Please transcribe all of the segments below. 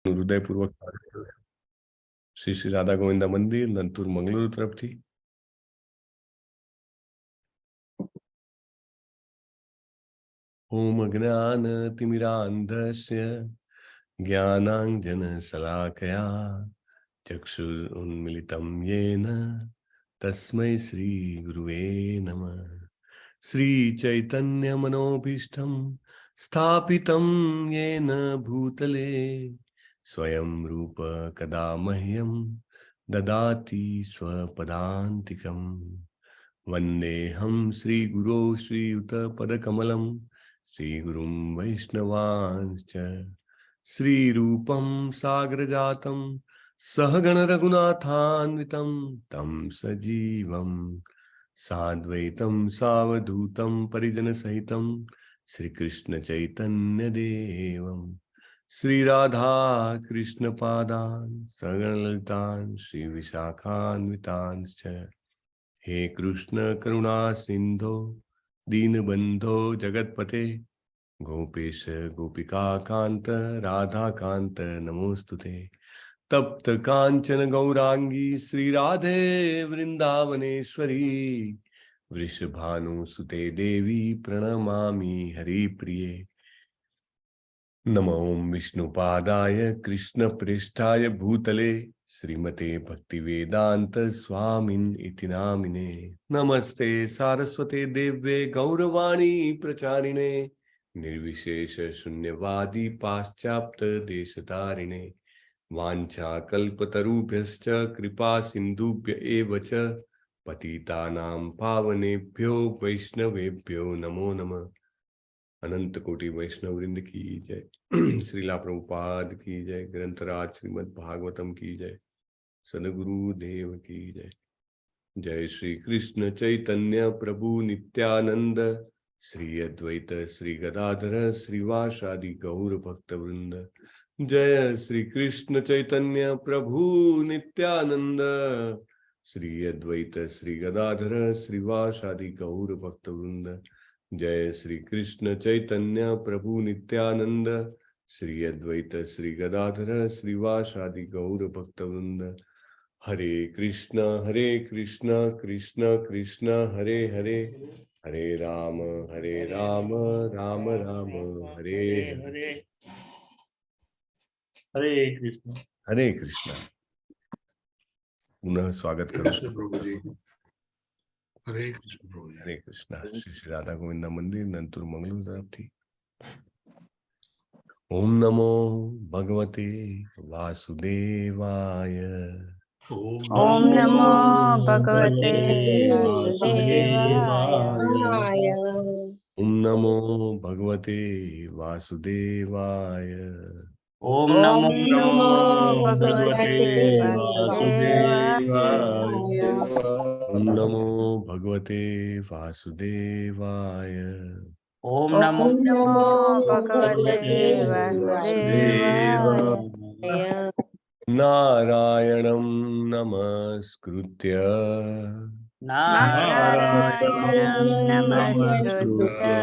હૃદયપૂર્વક સ્વાગત કરું છું. શ્રી શ્રી રાધા ગોવિંદા મંદિર, નંતુર, મંગલુરુ તરફથી. ઓમ જ્ઞાન તિમિરાંધસ્ય જ્ઞાનાંજન શલાકયા ચક્ષુરુન્મિલિતમ યેન તસ્મૈ શ્રી ગુરુવે નમઃ. શ્રી ચૈતન્ય મનોભીષ્ટમ સ્થાપિતમ યેન ભૂતલે સ્વયં રૂપ કદા મહ્યમ દદાતિ સ્વપદાંતિકમ. વંદેહં શ્રી ગુરો શ્રીયુત પદકમલમ શ્રીગુરું વૈષ્ણવાંશ્ચ શ્રીરૂપં સાગરજાतं સહગણ રઘુનાથાન્વિतं तं સજીવં સાદ્વૈतं સાવધૂतं પરિજનસહિतं શ્રીકૃષ્ણ ચૈતન્ય દેવં શ્રી રાધા કૃષ્ણ પાદાન સગણ શ્રી વિશાખાન્વિતાંશ્ચ. હે કૃષ્ણ કરુણા સિંધો દીનબંધો જગતપતે ગોપેશ ગોપિકાકાંત રાધાકાંત નમોસ્તુતે. તપ્ત કાંચન ગૌરાંગી શ્રી રાધે વૃંદાવનેશ્વરી વૃષભાનુ સુતે દેવી પ્રણમામિ હરિપ્રિયે. નમો વિષ્ણુપાદાય કૃષ્ણ પ્રેષ્ઠાય ભૂતલે શ્રીમતે ભક્તિવેદાંત સ્વામિન ઇતિ નામિને. નમસ્તે સારસ્વતે દેવ્યે ગૌરવાણી પ્રચારિણે નિર્વિશેષ શૂન્યવાદી પાશ્ચાત્ય દેશતારિણે. વાંછા કલ્પતરુભ્યશ્ચ કૃપા સિંધુભ્ય એવ ચ પતિતાનાં પાવનેભ્યો વૈષ્ણવેભ્યો નમો નમઃ. અનંત કોટી વૈષ્ણવ વૃંદ કી જય. શ્રીલા પ્રભુપાદ કી જય. ગ્રંથરાજ શ્રીમદ ભાગવતમ કી જય. સદગુરુ દેવ કી જય. જય શ્રી કૃષ્ણ ચૈતન્ય પ્રભુ નિત્યાનંદ શ્રી અદ્વૈત શ્રી ગદાધર શ્રીવાસાદિ ગૌર ભક્ત વૃંદ. જય શ્રી કૃષ્ણ ચૈતન્ય પ્રભુ નિત્યાનંદ શ્રી અદ્વૈત શ્રી ગદાધર શ્રીવાસાદિ ગૌર ભક્ત વૃંદ. જય શ્રી કૃષ્ણ ચૈતન્ય પ્રભુ નિત્યાનંદ શ્રી અદ્વૈત શ્રી ગદાધર શ્રીવાસાદિ ગૌર ભક્ત વૃંદ. હરે કૃષ્ણ હરે કૃષ્ણ કૃષ્ણ કૃષ્ણ હરે હરે, હરે રામ હરે રામ રામ રામ હરે હરે. હરે હરે કૃષ્ણ. હરે કૃષ્ણ. પુનઃ સ્વાગત કરું કૃષ્ણ છું. પ્રભુજી, હરે કૃષ્ણ પ્રભુજી. હરે કૃષ્ણ. શ્રી શ્રી રાધા ગોવિંદા મંદિર, નંતુર, મંગલુર તરફથી. ઓમ નમો ભગવતે વાસુદેવાય. ઓમ નમો ભગવતે વાસુદેવાય. ઓમ નમો ભગવતે વાસુદેવાય. ઓમ ઓમ નમો નમો ભગવતે ભગવતે વાસુદેવાય. ઓમ નમો ભગવતે વાસુદેવાય. ઓમ ઓમ નમો નમો ભગવતે વાસુદેવાય. નારાયણં નમસ્કૃત્ય નારાયણં નમસ્કૃત્ય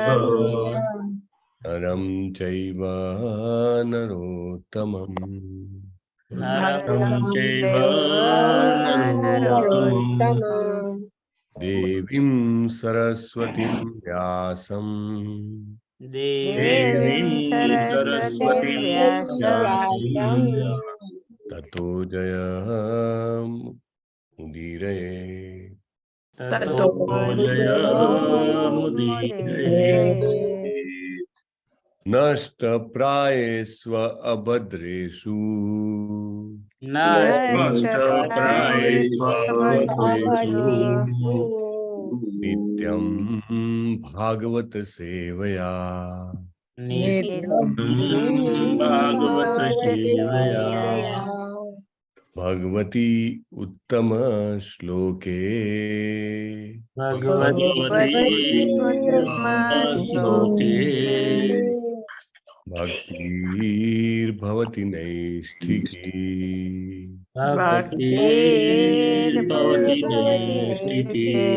નરં ચૈવ નરોત્તમં નરં ચૈવ નરોત્તમં દેવીં સરસ્વતીં વ્યાસં દેવીં સરસ્વતી વ્યાસં તતો જયમુદીરયે. તતો જયમુદીરયે. નષ્ટ પ્રાયેષ્વ અભદ્રેષુ નષ્ટપ્રાયેષ્વભદ્રેષુ નિત્યમ ભાગવત સેવયા. નિત્યં ભાગવત સેવયા ભગવતી ઉત્તમ શ્લોકે ભગવતી શ્લોકે ભક્તિર્ભવતિ નૈષ્ઠિકી. ભક્તિર્ભવતિ નૈષ્ઠિકી.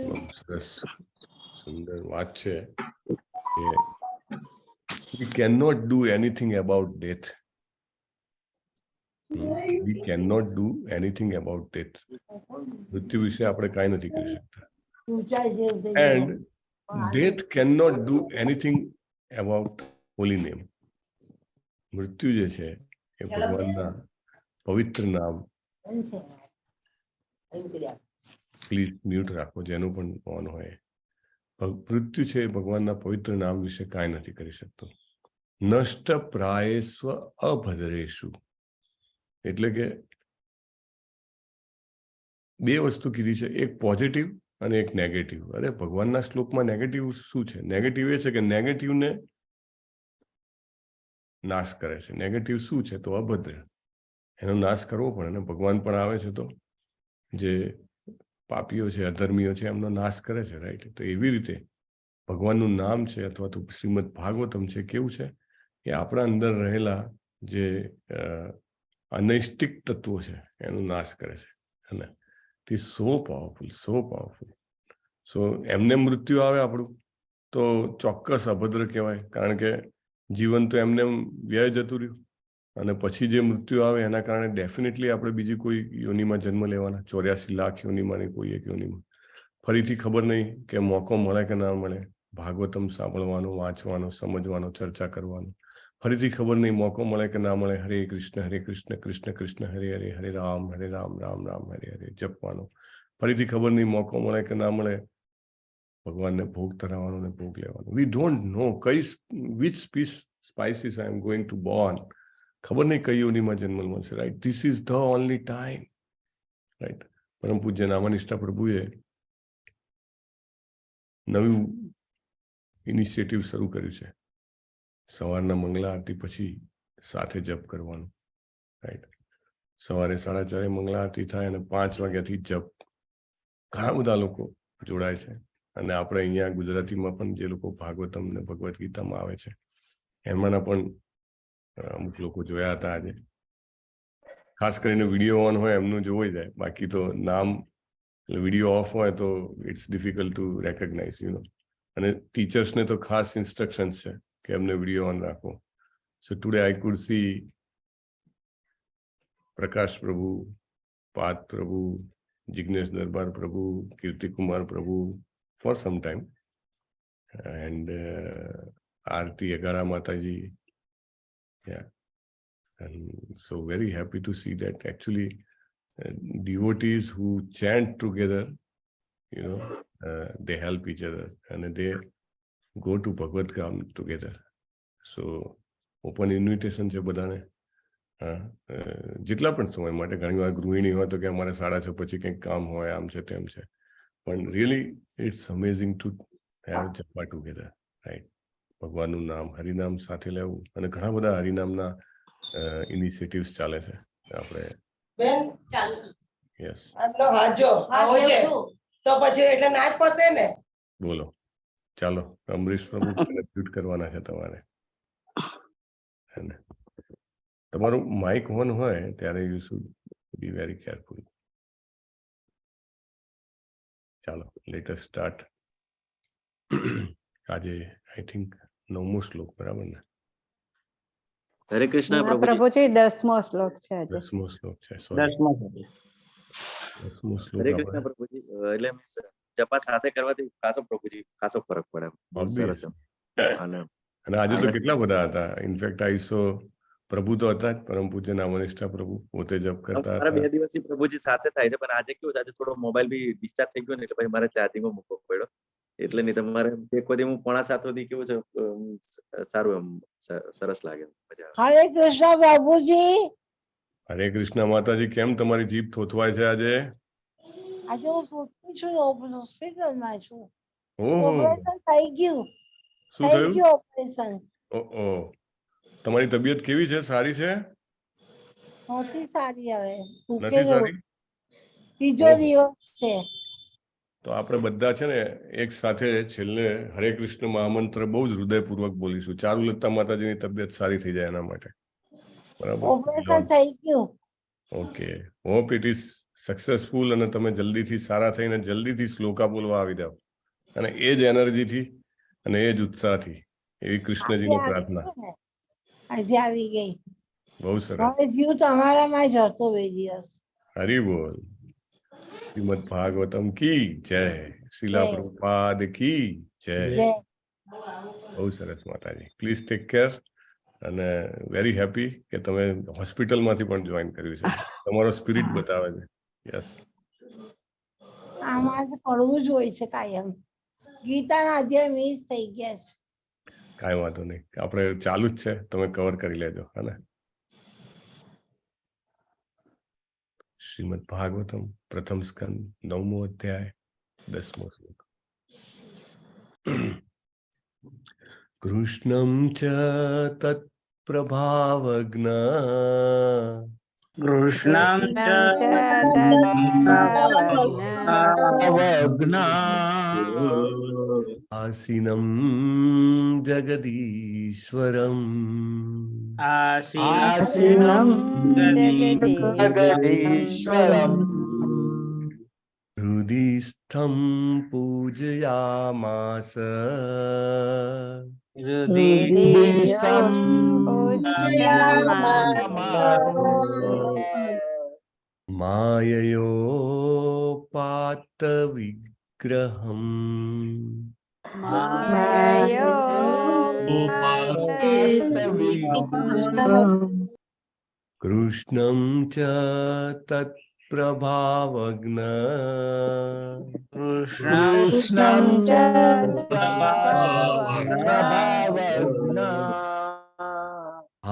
બહુ સરસ સુંદર વાત છે કે we cannot do anything about death. We can not do anything about death. મૃત્યુ વિશે આપણે કાંઈ નથી કરી શકતા. And death can not do anything about holy name. મૃત્યુ જે છે એ ભગવાનના પવિત્ર નામ, પ્લીઝ મ્યુટ રાખો જેનું પણ ઓન હોય. મૃત્યુ છે એ ભગવાનના પવિત્ર નામ વિશે કાંઈ નથી કરી શકતો. નષ્ટ પ્રાયેષ્વ અભદ્રેશુ, એટલે કે બે વસ્તુ કીધી છે, એક પોઝિટિવ અને એક નેગેટિવ. અરે, ભગવાનના શ્લોકમાં નેગેટિવ શું છે? નેગેટિવ એ છે કે નેગેટિવને નાશ કરે છે. નેગેટિવ શું છે? તો અભદ્ર, એનો નાશ કરવો પડે ને. ભગવાન પણ આવે છે તો જે પાપીઓ છે, અધર્મીઓ છે, એમનો નાશ કરે છે, રાઈટ? તો એવી રીતે ભગવાનનું નામ છે અથવા તો શ્રીમદ ભાગવતમ છે, કેવું છે? એ આપણા અંદર રહેલા જે અનૈષ્ટિક તત્વો છે એનો નાશ કરે છે અને it is so powerful, so powerful. So એમને મૃત્યુ આવે આપણું તો ચોક્કસ અભદ્ર કહેવાય, કારણ કે જીવન તો એમને એમ વ્યય જતું રહ્યું અને પછી જે મૃત્યુ આવે એના કારણે ડેફિનેટલી આપણે બીજી કોઈ યોનિમાં જન્મ લેવાના, 84 લાખ યોનિમાં ને કોઈ એક યોનિમાં. ફરીથી ખબર નહીં કે મોકો મળે કે ના મળે ભાગવતમ સાંભળવાનો, વાંચવાનો, સમજવાનો, ચર્ચા કરવાનો. ફરીથી ખબર નહીં મોકો મળે કે ના મળે હરે કૃષ્ણ હરે કૃષ્ણ કૃષ્ણ કૃષ્ણ હરે હરે, હરે રામ હરે રામ રામ રામ હરે હરે જપવાનો. ફરીથી ખબર નહીં મોકો મળે કે ના મળે ભગવાનને ભોગ ધરાવવાનો ને ભોગ લેવાનો. We don't know કઈ which species I am going to born. ખબર નહીં કઈ યોનિમાં જન્મ મળશે, right? This is the only time, right? પરમ પૂજ્ય નામાનિષ્ઠા પ્રભુએ નવું ઇનિશિયેટિવ શરૂ કર્યું છે, સવારના મંગલા આરતી પછી સાથે જપ કરવાનું, રાઈટ? સવારે 4:30એ મંગલા આરતી થાય અને 5 વાગ્યાથી જપ. ઘણા બધા લોકો જોડાય છે અને આપણે અહીંયા ગુજરાતીમાં પણ જે લોકો ભાગવતમ ને ભગવદ્ ગીતામાં આવે છે એમાંના પણ અમુક લોકો જોયા હતા આજે. ખાસ કરીને વિડીયો ઓન હોય એમનું જોવાઈ જાય, બાકી તો નામ, વિડીયો ઓફ હોય તો it's difficult to recognize. અને ટીચર્સને તો ખાસ ઇન્સ્ટ્રક્શન્સ છે કે એમને વિડીયો ઓન રાખો. So today I could see Prakash Prabhu, Parth Prabhu, Jignesh Darbar Prabhu, Kirtikumar Prabhu for some time and Aarti Agara Mataji. Yeah. And so very happy to see that actually devotees who chant together, they help each other and they go to Bhagavad Dham together. So open invitation છે બધાને. હા, જેટલા પણ સમય માટે. ઘણી વાર ગૃહિણી હોય તો કે અમારે 6:30 પછી કંઈક કામ હોય, આમ છે તેમ છે, પણ really it's amazing to have japa together, right? ભગવાનનું નામ, હરિનામ સાથે લેવું અને ઘણા બધા હરિનામના ઇનિશિયેટિવ્સ ચાલે છે આપણે. બેન. યસ. આટલો હાજો આવો છે તો પછી એટલે ના જ પતે ને. બોલો, ચાલો, અમરીશ પ્રભુ મ્યુટ કરવાના છે તમારે. હે, તમારું માઇક ઓન હોય ત્યારે you should be very careful. ચાલો, let us start. આજે I think નવમો શ્લોક, બરાબર ને? હરે કૃષ્ણ. ના. પ્રભુજી. પ્રભુજી, 10મો શ્લોક છે આજે. 10મો શ્લોક છે, સોરી. 10મો છે. 10મો શ્લોક. હરે કૃષ્ણ. આપણે પ્રભુજી, એટલે means જપા સાથે કરવાથી ખાસો, પ્રભુજી, ખાસો ફરક પડે એમ. બહુ સરસ એમ અને અને આજે તો કેટલા બધા હતા. ઇનફેક્ટ I સો પ્રભુ તો હતા જ, પરમ પૂજ્ય નામનિષ્ઠા પ્રભુ પોતે જપ કરતા મારા બે હતા. દિવસથી પ્રભુજી સાથે થાય છે, પણ આજે કેવું છે, આજે થોડો મોબાઈલ બી ડિસ્ચાર્જ થઈ ગયો ને, એટલે પછી મારે ચાર્જિંગમાં મૂકવો પડ્યો. એટલે નહીં તો મારે એક બધી હું 6:45 સુધી કેવું છે, સારું એમ, સરસ લાગે, મજા આવે. હરે કૃષ્ણ બાબુજી. હરે કૃષ્ણ માતાજી. કેમ તમારી જીભ થોથવાય છે આજે? આજે હું સુતી છું, હોસ્પિટલમાં છું. ઓહો. ઓપરેશન થઈ ગયું. શું થઈ થયું? ગયું ઓપરેશન. ઓ, તમારી તબિયત કેવી છે? સારી છે? નથી સારી હવે. નથી ઉકેલો સારી? ત્રીજો ઓહો. દિવસ છે. તો આપણે બધા છે ને એક સાથે છેલ્લે હરે કૃષ્ણ મહામંત્ર બહુ જ હૃદયપૂર્વક બોલીશું, ચારુલતા માતાજીની તબિયત સારી થઈ જાય એના માટે, બરાબર? ઓપરેશન થઈ ગયું. Okay, hope it is successful અને તમે જલ્દીથી સારા થઈને જલ્દીથી શ્લોકા બોલવા આવી જાઓ અને એ જ એનર્જીથી અને એ જ ઉત્સાહથી, એવી આજે કૃષ્ણજીની આવી પ્રાર્થના. છું ને, આજે આવી ગઈ. બહુ સરસ. હવે જીવ તમારામાં જ હતો બે દિવસ. હરિ બોલ. શ્રીમદ ભાગવતમ કી જય. શીલા જય. પ્રભુપાદ કી જય. જય. બહુ સરસ માતાજી, પ્લીઝ ટેક કેર અને વેરી હેપી કે તમે હોસ્પિટલમાંથી પણ જોઈન કર્યું છે. તમારો સ્પિરિટ બતાવે છે. યસ. આમાં તો પડવું જ હોય છે કાયમ. ગીતાના અધ્યાય મિસ થઈ ગયા છે. કાંઈ વાંધો નહીં, આપણે ચાલુ જ છે, તમે કવર કરી લેજો, હે ને? શ્રીમદ ભાગવતમ પ્રથમ સ્કંદ, નવમો અધ્યાય, 10મો શ્લોક. કૃષ્ણમ ચ તત્પ્રભાવગ્ન કૃષ્ણમ ચ અવજ્ઞા આસીનમ જગદીશ્વરમ આસીનમ જગદીશ્વરમ હૃદિસ્થમ પૂજયામાસ હૃદિસ્થમ માયયોપાત વિગ્રહમ કૃષ્ણમ ચ તત્પ્રભાવગ્ન કૃષ્ણમ કૃષ્ણમ ચ પ્રભાવજ્ઞા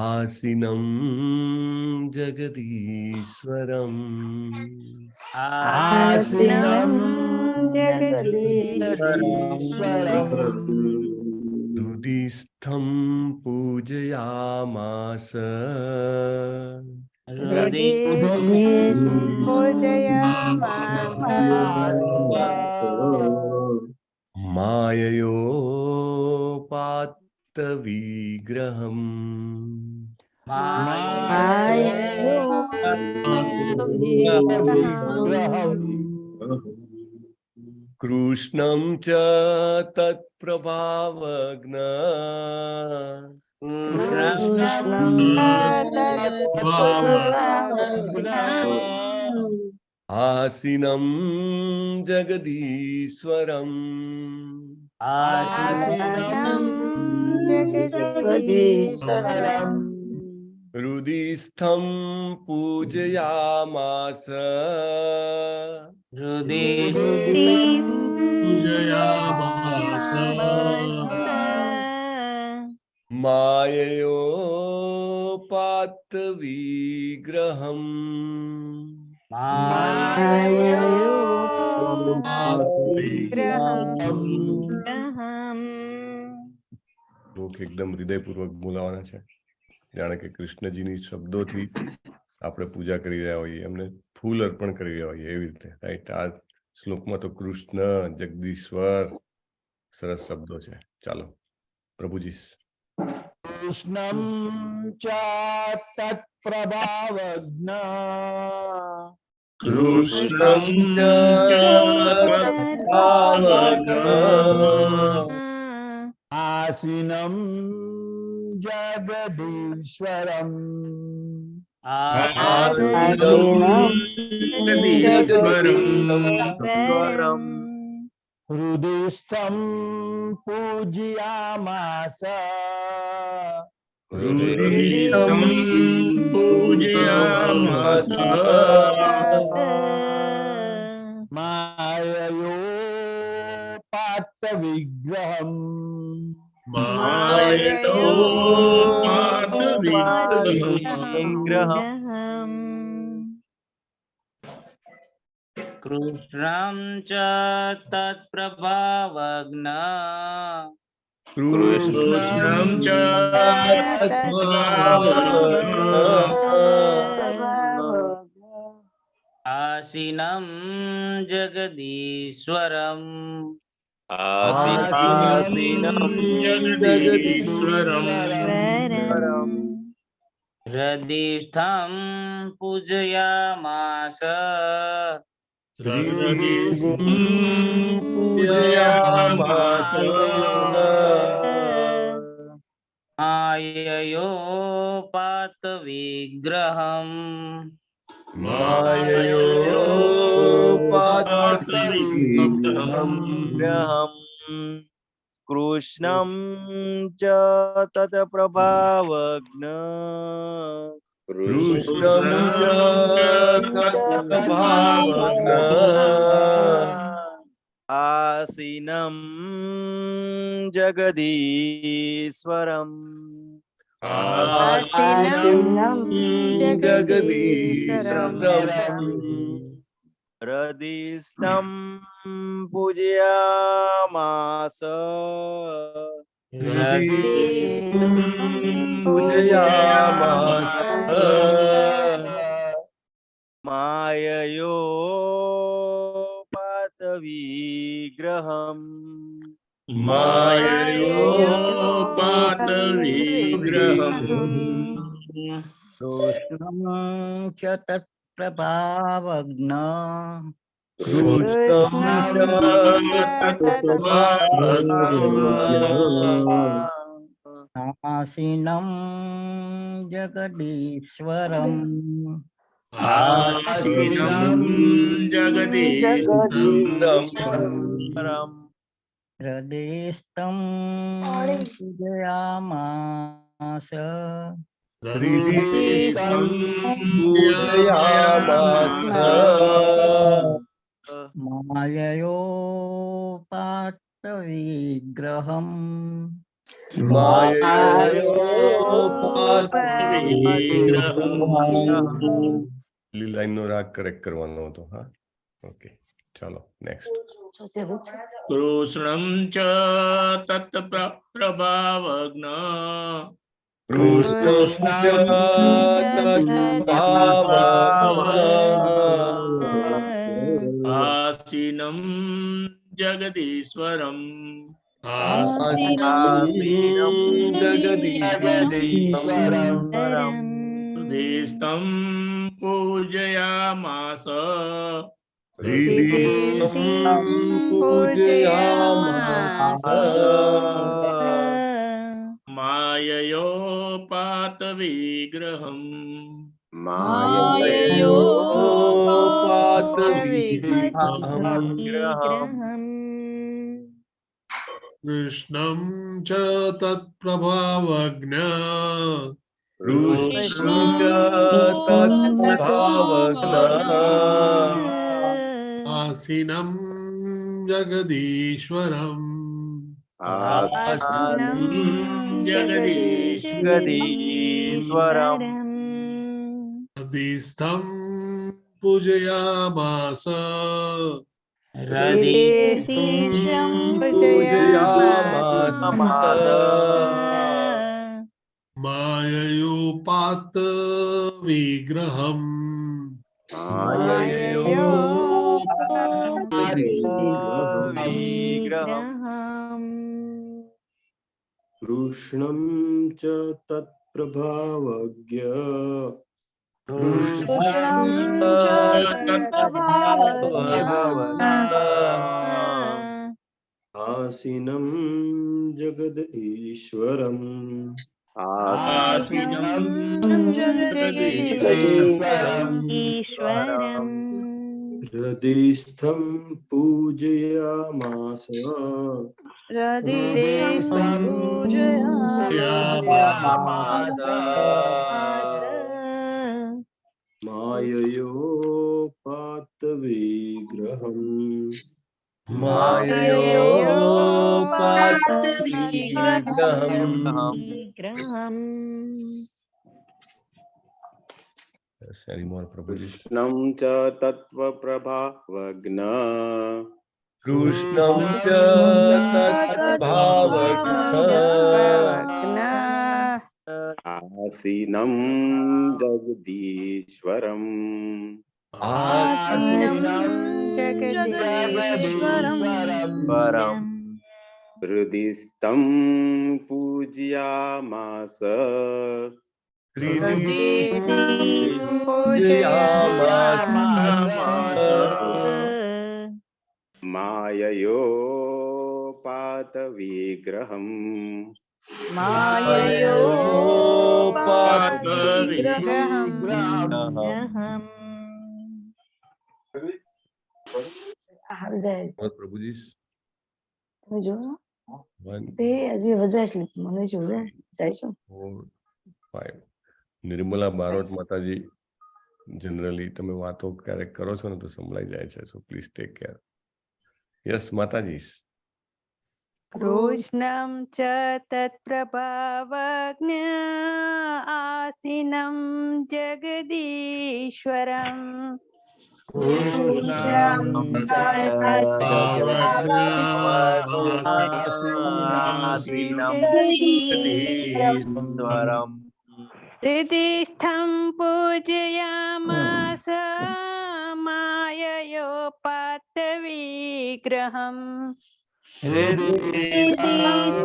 આસીનમ જગદીશ્વરમ આસીનમ જગદીશ્વરમ હૃદિસ્થમ પૂજયામાસ માયયોપાત વિગ્રહમ કૃષ્ણમ ચ તત્પ્રભાવગ્ન આસીનમ જગદીશ્વરમ હૃદિસ્થમ પૂજયામાસ માયયોપાત વિગ્રહમ શ્લોક એકદમ હૃદયપૂર્વક બોલાવાના છે, જાણે કે કૃષ્ણજીની શબ્દોથી આપણે પૂજા કરી રહ્યા હોઈએ, એમને ફૂલ અર્પણ કરી રહ્યા હોઈએ એવી રીતે, રાઈટ? આ શ્લોકમાં તો કૃષ્ણ, જગદીશ્વર, સરસ શબ્દો છે. ચાલો પ્રભુજી. કૃષ્ણમ ચ તત્પ્રભાવજ્ઞા કૃષ્ણમ આસીનમ જગદીશ્વરમ હૃદિસ્થમ પૂજયામાસ હૃદિસ્થમ પૂજયામાસ માયયો પાત વિગ્રહમ કૃષ્ણમ ચ તત્પ્રભાવગ્ન કૃષ્ણમ ચ આસીનમ જગદીશ્વરમ આસીનમ જગદીશ્વરમ હૃદિસ્થમ પૂજયામાસ પૂજયામાસ માયયો માયયોપાત વિગ્રહમ. માયયોપાતવિગ્રહમ. ગ્રહમ કૃષ્ણમ ચ તત પ્રભાવગ્ન. કૃષ્ણમ ચ તત્પ્રભાવગ્ન. આસીનમ જગદીશ્વરમ. આસીનમ જગદીશ્વરમ. હૃદિસ્થમ પૂજયામાસ. હૃદિસ્થમ પૂજયામાસ. માયયો પાત વિગ્રહમ. માયયોપાત વિગ્રહમ. કૃષ્ણમ ચ તત્પ્રભાવગ્ન. કૃષ્ણમ તત્પ્રભાવગ્ન. આસીનમ જગદીશ્વરમ. આસીનમ જગદીશ્વરમ. પરમ. હૃદયસ્થમ પૂજયામાસ. હૃદિસ્થમ પૂજયામાસ. માયયો પાત વિગ્રહમ. માયયોપાત વિગ્રહમ. પેલી લાઈનનો રાગ કરેક્ટ કરવાનો હતો. હા, ઓકે, ચાલો નેક્સ્ટ. કૃષ્ણમ ચ તત પ્રભાવગ્ન. કૃષ્ણ તત્પ્રભાવગ્ન. આસીનમ જગદીશ્વરમ. આસીનમ જગદીશ્વરમ. હૃદિસ્થમ પૂજયામાસ. હૃદિસ્થમ પૂજયામાસ. માયયોપાત વિગ્રહમ. માયયોપાત વિગ્રહમ. કૃષ્ણમ ચ તત્પ્રભાવજ્ઞ. કૃષ્ણ તત્પ્રભાવગ્ન. આસીનમ જગદીશ્વરમ. આસીનમ જગદીશ્વરમ. જગદીશ્વરમ. હૃદિસ્થમ પૂજયામાસ. હૃદિસ્થમ પૂજયામાસ. માયયોપાત વિગ્રહમ. માયયોપાત વિગ્રહમ. કૃષ્ણમ ચ તત્પ્રભાવજ્ઞ. Krishna તત્પ્રભાવગ્ન. આસીનમ Jagdishwaram. આસીનમ Jagdishwaram. હૃદિસ્થમ પૂજયામાસ. હૃદયસ્થમ પૂજયામાસ. માયયોપાત વિગ્રહમ. માયયોપાત વિગ્રહમ. Any more, Prabhuji? કૃષ્ણમ ચ તત્વપ્રભાવગ્ન. કૃષ્ણમ ચ તત્ભાવગ્ન. આસીનમ જગદીશ્વરમ. આસીનમ જગદીશ્વરમ. પરમ. હૃદિસ્થમ પૂજયામાસ. હૃદિસ્થમ પૂજયામાસ. માયયો પાત વિગ્રહમ. માયયોપાત જાય. પ્રભુજી. તમે જોવો. વન, તે હજી રજા છે, મને જોવે જાય છે. Four, five. Nirmala Barot માતાજી, જનરલી તમે વાતો ક્યારેક કરો છો ને તો સંભળાઈ જાય છે, so please take care. Yes, માતાજી. કૃષ્ણં ચ તત્પ્રભાવજ્ઞ આસીनं જગદીશ્વરમ. કૃષ્ણં આસીનમ જગદીશ્વરમ. હૃદિસ્થં પૂજયામાસ માયયોપાત વિગ્રહમ.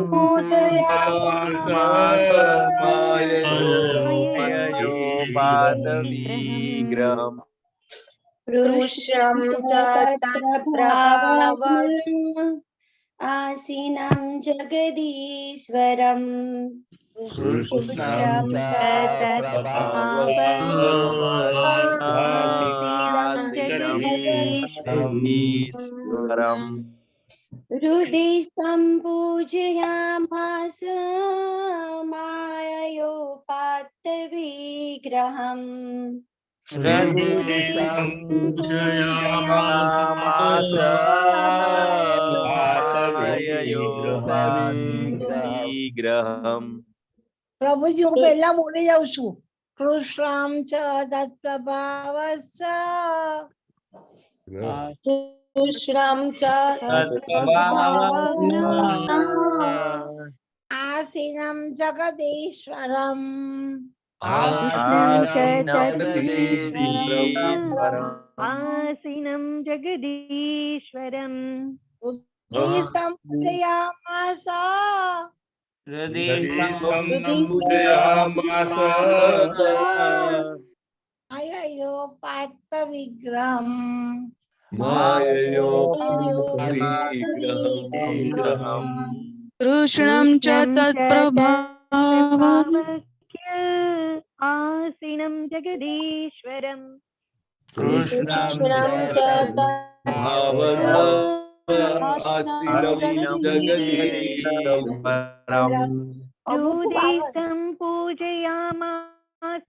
પૂજયામાસ માયયોપાત વિગ્રહમ. કૃષ્ણં ચ તત્પ્રભાવ આસીनं જગદીશ્વરમ. કૃષ્ણં ચ આસીનમ જગદીશ્વરમ. હૃદિસ્થં પૂજયામાસ માયયોપાત વિગ્રહમ. હૃદિસ્થં પૂજયામાસ માયયોપાત વિગ્રહમ. પ્રભુજી, હું પહેલા બોલી જાઉં છું. કૃષ્ણં ચ તત્પ્રભાવસ્ય કૃષ્ણં ચ આસીनं જગદીશ્વરમ. આસીનમ જગદીશ્વરમ. આસીनं જગદીશ્વરમ. હૃદિસ્થં પૂજયામાસ પૂજયામાસ માયયોપાત વિગ્રહમ. વિગ્રહમ. કૃષ્ણં ચ તત્પ્રભાવ આસીनं જગદીશ્વરમ. કૃષ્ણં ચ આસીનમ જગદીશ્વરમ. હૃદિસ્થં પૂજયામાસ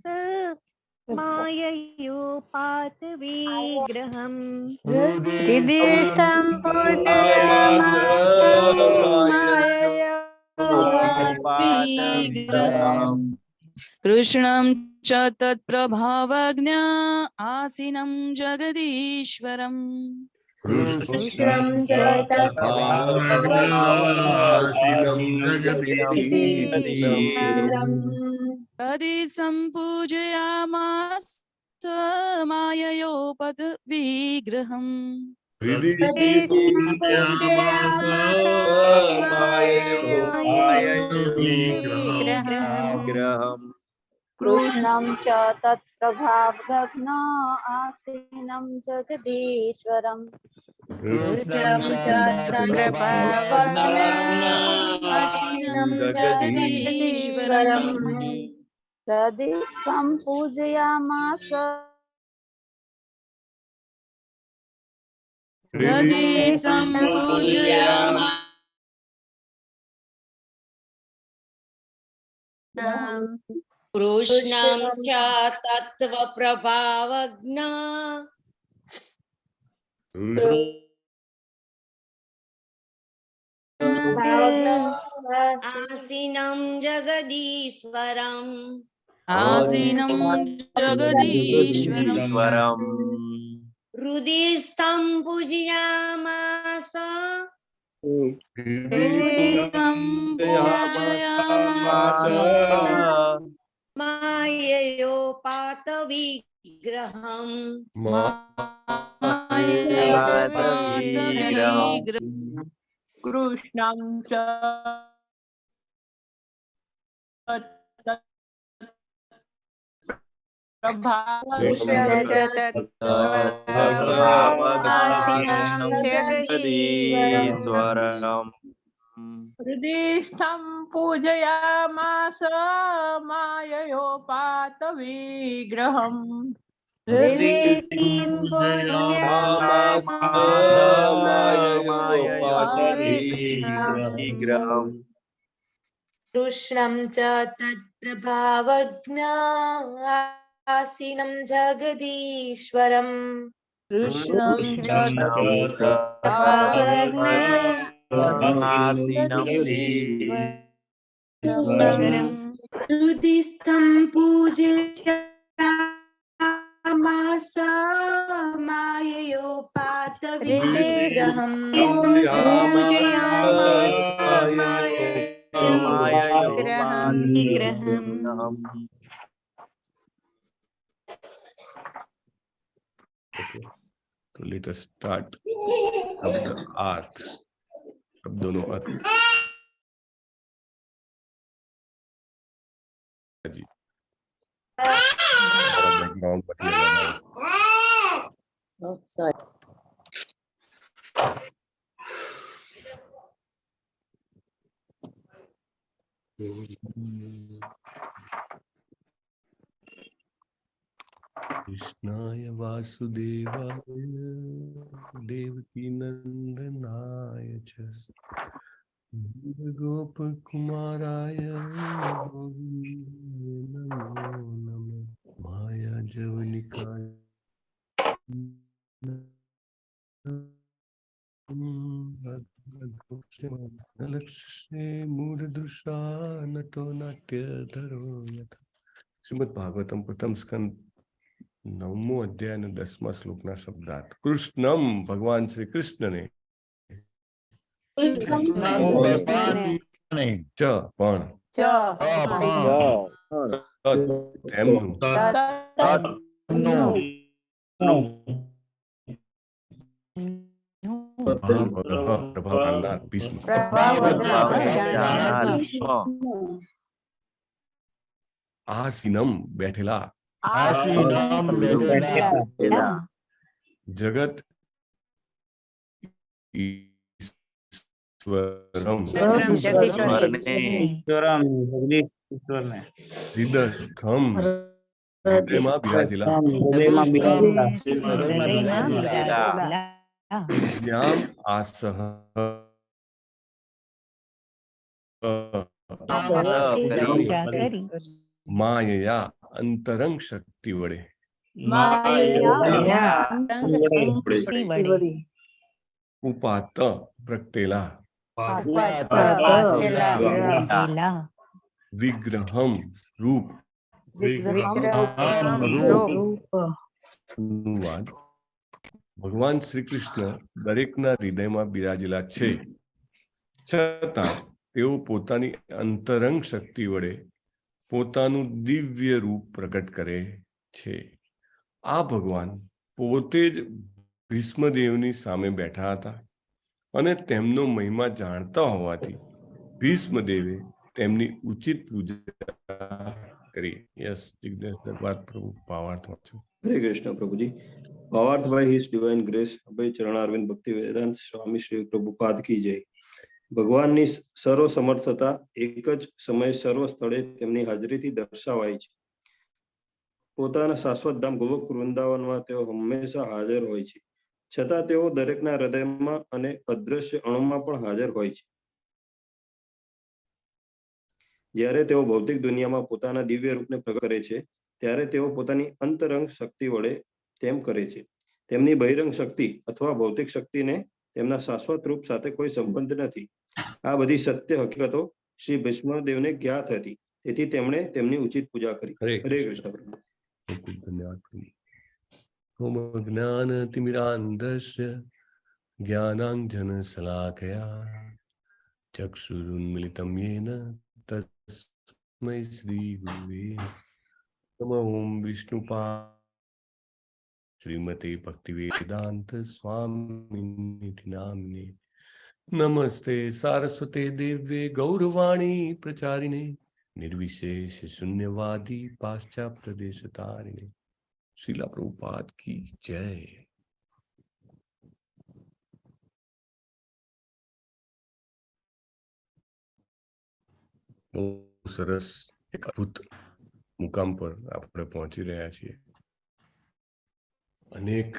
માયયોપાત વિગ્રહમ. હૃદિસ્થં પૂજયામાસ વિગ્રહમ. કૃષ્ણં ચ તત્પ્રભાવજ્ઞ આસીनं જગદીશ્વરમ. કૃષ્ણં ચ આસીનમ જગદીશ્વરમ. તદિ સંપૂજયામાસ માયયોપદ વિગ્રહમ. હૃદિસ્થં વિગ્રહમ. કૃષ્ણં ચ તત્પ્રભાવજ્ઞ આસીनं જગદીશ્વરમ. કૃષ્ણં ચ આસીनं જગદીશ્વરમ. હૃદિસ્થં પૂજયામાસ હૃદિ સંપૂજયામાસ કૃષ્ણં ચ તત્વપ્રભાવજ્ઞ આસીनं જગદીશ્વરમ. આસીनं જગદીશ્વરમ. ઈશ્વરમ. હૃદિસ્થં પૂજયામાસ હૃદિસ્થં પૂજયામાસ માયયોપાત વિગ્રહમ. માયયોપાત વિગ્રહમ. કૃષ્ણં ચ જગદીશ્વરમ. हृदिस्थं पूजयामास माययोपात विग्रहम्. વિગ્રહમ. કૃષ્ણં ચ તત્પ્રભાવજ્ઞાસીनं જગદીશ્વરમ. કૃષ્ણં ચ આસીનમ. હૃદિસ્થં પૂજયામાસ માયયોપાત વિગ્રહમ. વિગ્રહમ. ઓકે, તો let us start. શબ્દ અર્થ, શબ્દોનો અર્થ. જી, બેકગ્રાઉન્ડ માંથી અવાજ આવે. Sorry. કૃષ્ણાય વાસુદેવાય દેવકી નંદનાય ચ ગોપકુમારાય ગોવિંદાય નમો નમઃ. માયા જવનિકા લક્ષ્ય મૂઢદૃશા નટો નાટ્યધરો યથા. શ્રીમદ ભાગવતમ, પ્રથમ સ્કંદ, નવમો અધ્યાય અને 10મા શ્લોકના શબ્દાર્થ. કૃષ્ણમ, ભગવાન શ્રી કૃષ્ણને, ભગવાનને, ચ, પણ, ચ, પણ, તત્, તેમનું, તત્નું, ભાવગ્રહ, પ્રભાવ જાણનાર, ભીષ્મ, ભીષ્મ, આસીનમ, બેઠેલા, આસીનમ, બેઠેલા, જગત ઈશ્વરમ, હૃદયસ્થમ, હૃદયમાં બિરાજેલા, જ્ઞાન આસહ, માયયા, અંતરંગ શક્તિ વડે, ઉપાત, પ્રગટેલા, વિગ્રહમ, રૂપ. અનુવાદ: ભગવાન શ્રી કૃષ્ણ દરેકના હૃદયમાં બિરાજેલા છે, છતાં તેઓ પોતાની અંતરંગ શક્તિ વડે પોતાનું દિવ્ય રૂપ પ્રગટ કરે છે. આ ભગવાન પોતે જ ભીષ્મદેવની સામે બેઠા હતા અને તેમનો મહિમા જાણતા હોવાથી ભીષ્મદેવે તેમની ઉચિત પૂજા કરી. યસ, જિજ્ઞેશ દરબાર પ્રભુ, ભાવાર્થ વાંચો. હરે કૃષ્ણ પ્રભુજી. ભાવાર્થ by his divine grace Abhay Charanaravind Bhakti Vedanta Swami Shri Prabhupada કી જય. ભગવાનની સર્વ સમર્થતા એક જ સમયે સર્વ સ્થળે તેમની હાજરીથી દર્શાવાય છે. પોતાના શાશ્વત ધામ ગોલોક વૃંદાવનમાં તેઓ હંમેશા હાજર હોય છે, છતાં તેઓ દરેકના હૃદયમાં અને અદ્રશ્ય અણુમાં પણ હાજર હોય છે. જ્યારે તેઓ ભૌતિક દુનિયામાં પોતાના દિવ્ય રૂપને પ્રગટ કરે છે, ત્યારે તેઓ પોતાની અંતરંગ શક્તિ વડે તેમ કરે છે. તેમની બહિરંગ શક્તિ અથવા ભૌતિક શક્તિને તેમના શાશ્વત રૂપ સાથે કોઈ સંબંધ નથી. આ બધી સત્ય હકીકતો શ્રી ભીષ્મદેવને જ્ઞાત હતી, તેથી તેમણે તેમની ઉચિત પૂજા કરી. હરે હરે કૃષ્ણ. કૃષ્ણ પ્રભુ. ખૂબ ખૂબ ધન્યવાદ પ્રભુ. ઓમ જ્ઞાન તિમિરાંધસ્ય જ્ઞાનાંજન શલાકયા ચક્ષુરુન્મિલિતમ યેન તસ્મૈ શ્રી ગુરુવે નમઃ. ઓમ વિષ્ણુપા શ્રીમતે ભક્તિવેદાંત સ્વામિનિતિ નામ્ને નમસ્તે સારસ્વતે દેવે ગૌરવાણી પ્રચારિણે નિર્વિશેષ શૂન્યવાદી પાશ્ચાત્ય દેશતારિણે. શ્રીલા પ્રભુપાદ કી જય. બહુ સરસ એક અદ્ભુત મુકામ પર આપણે પહોંચી રહ્યા છીએ. અનેક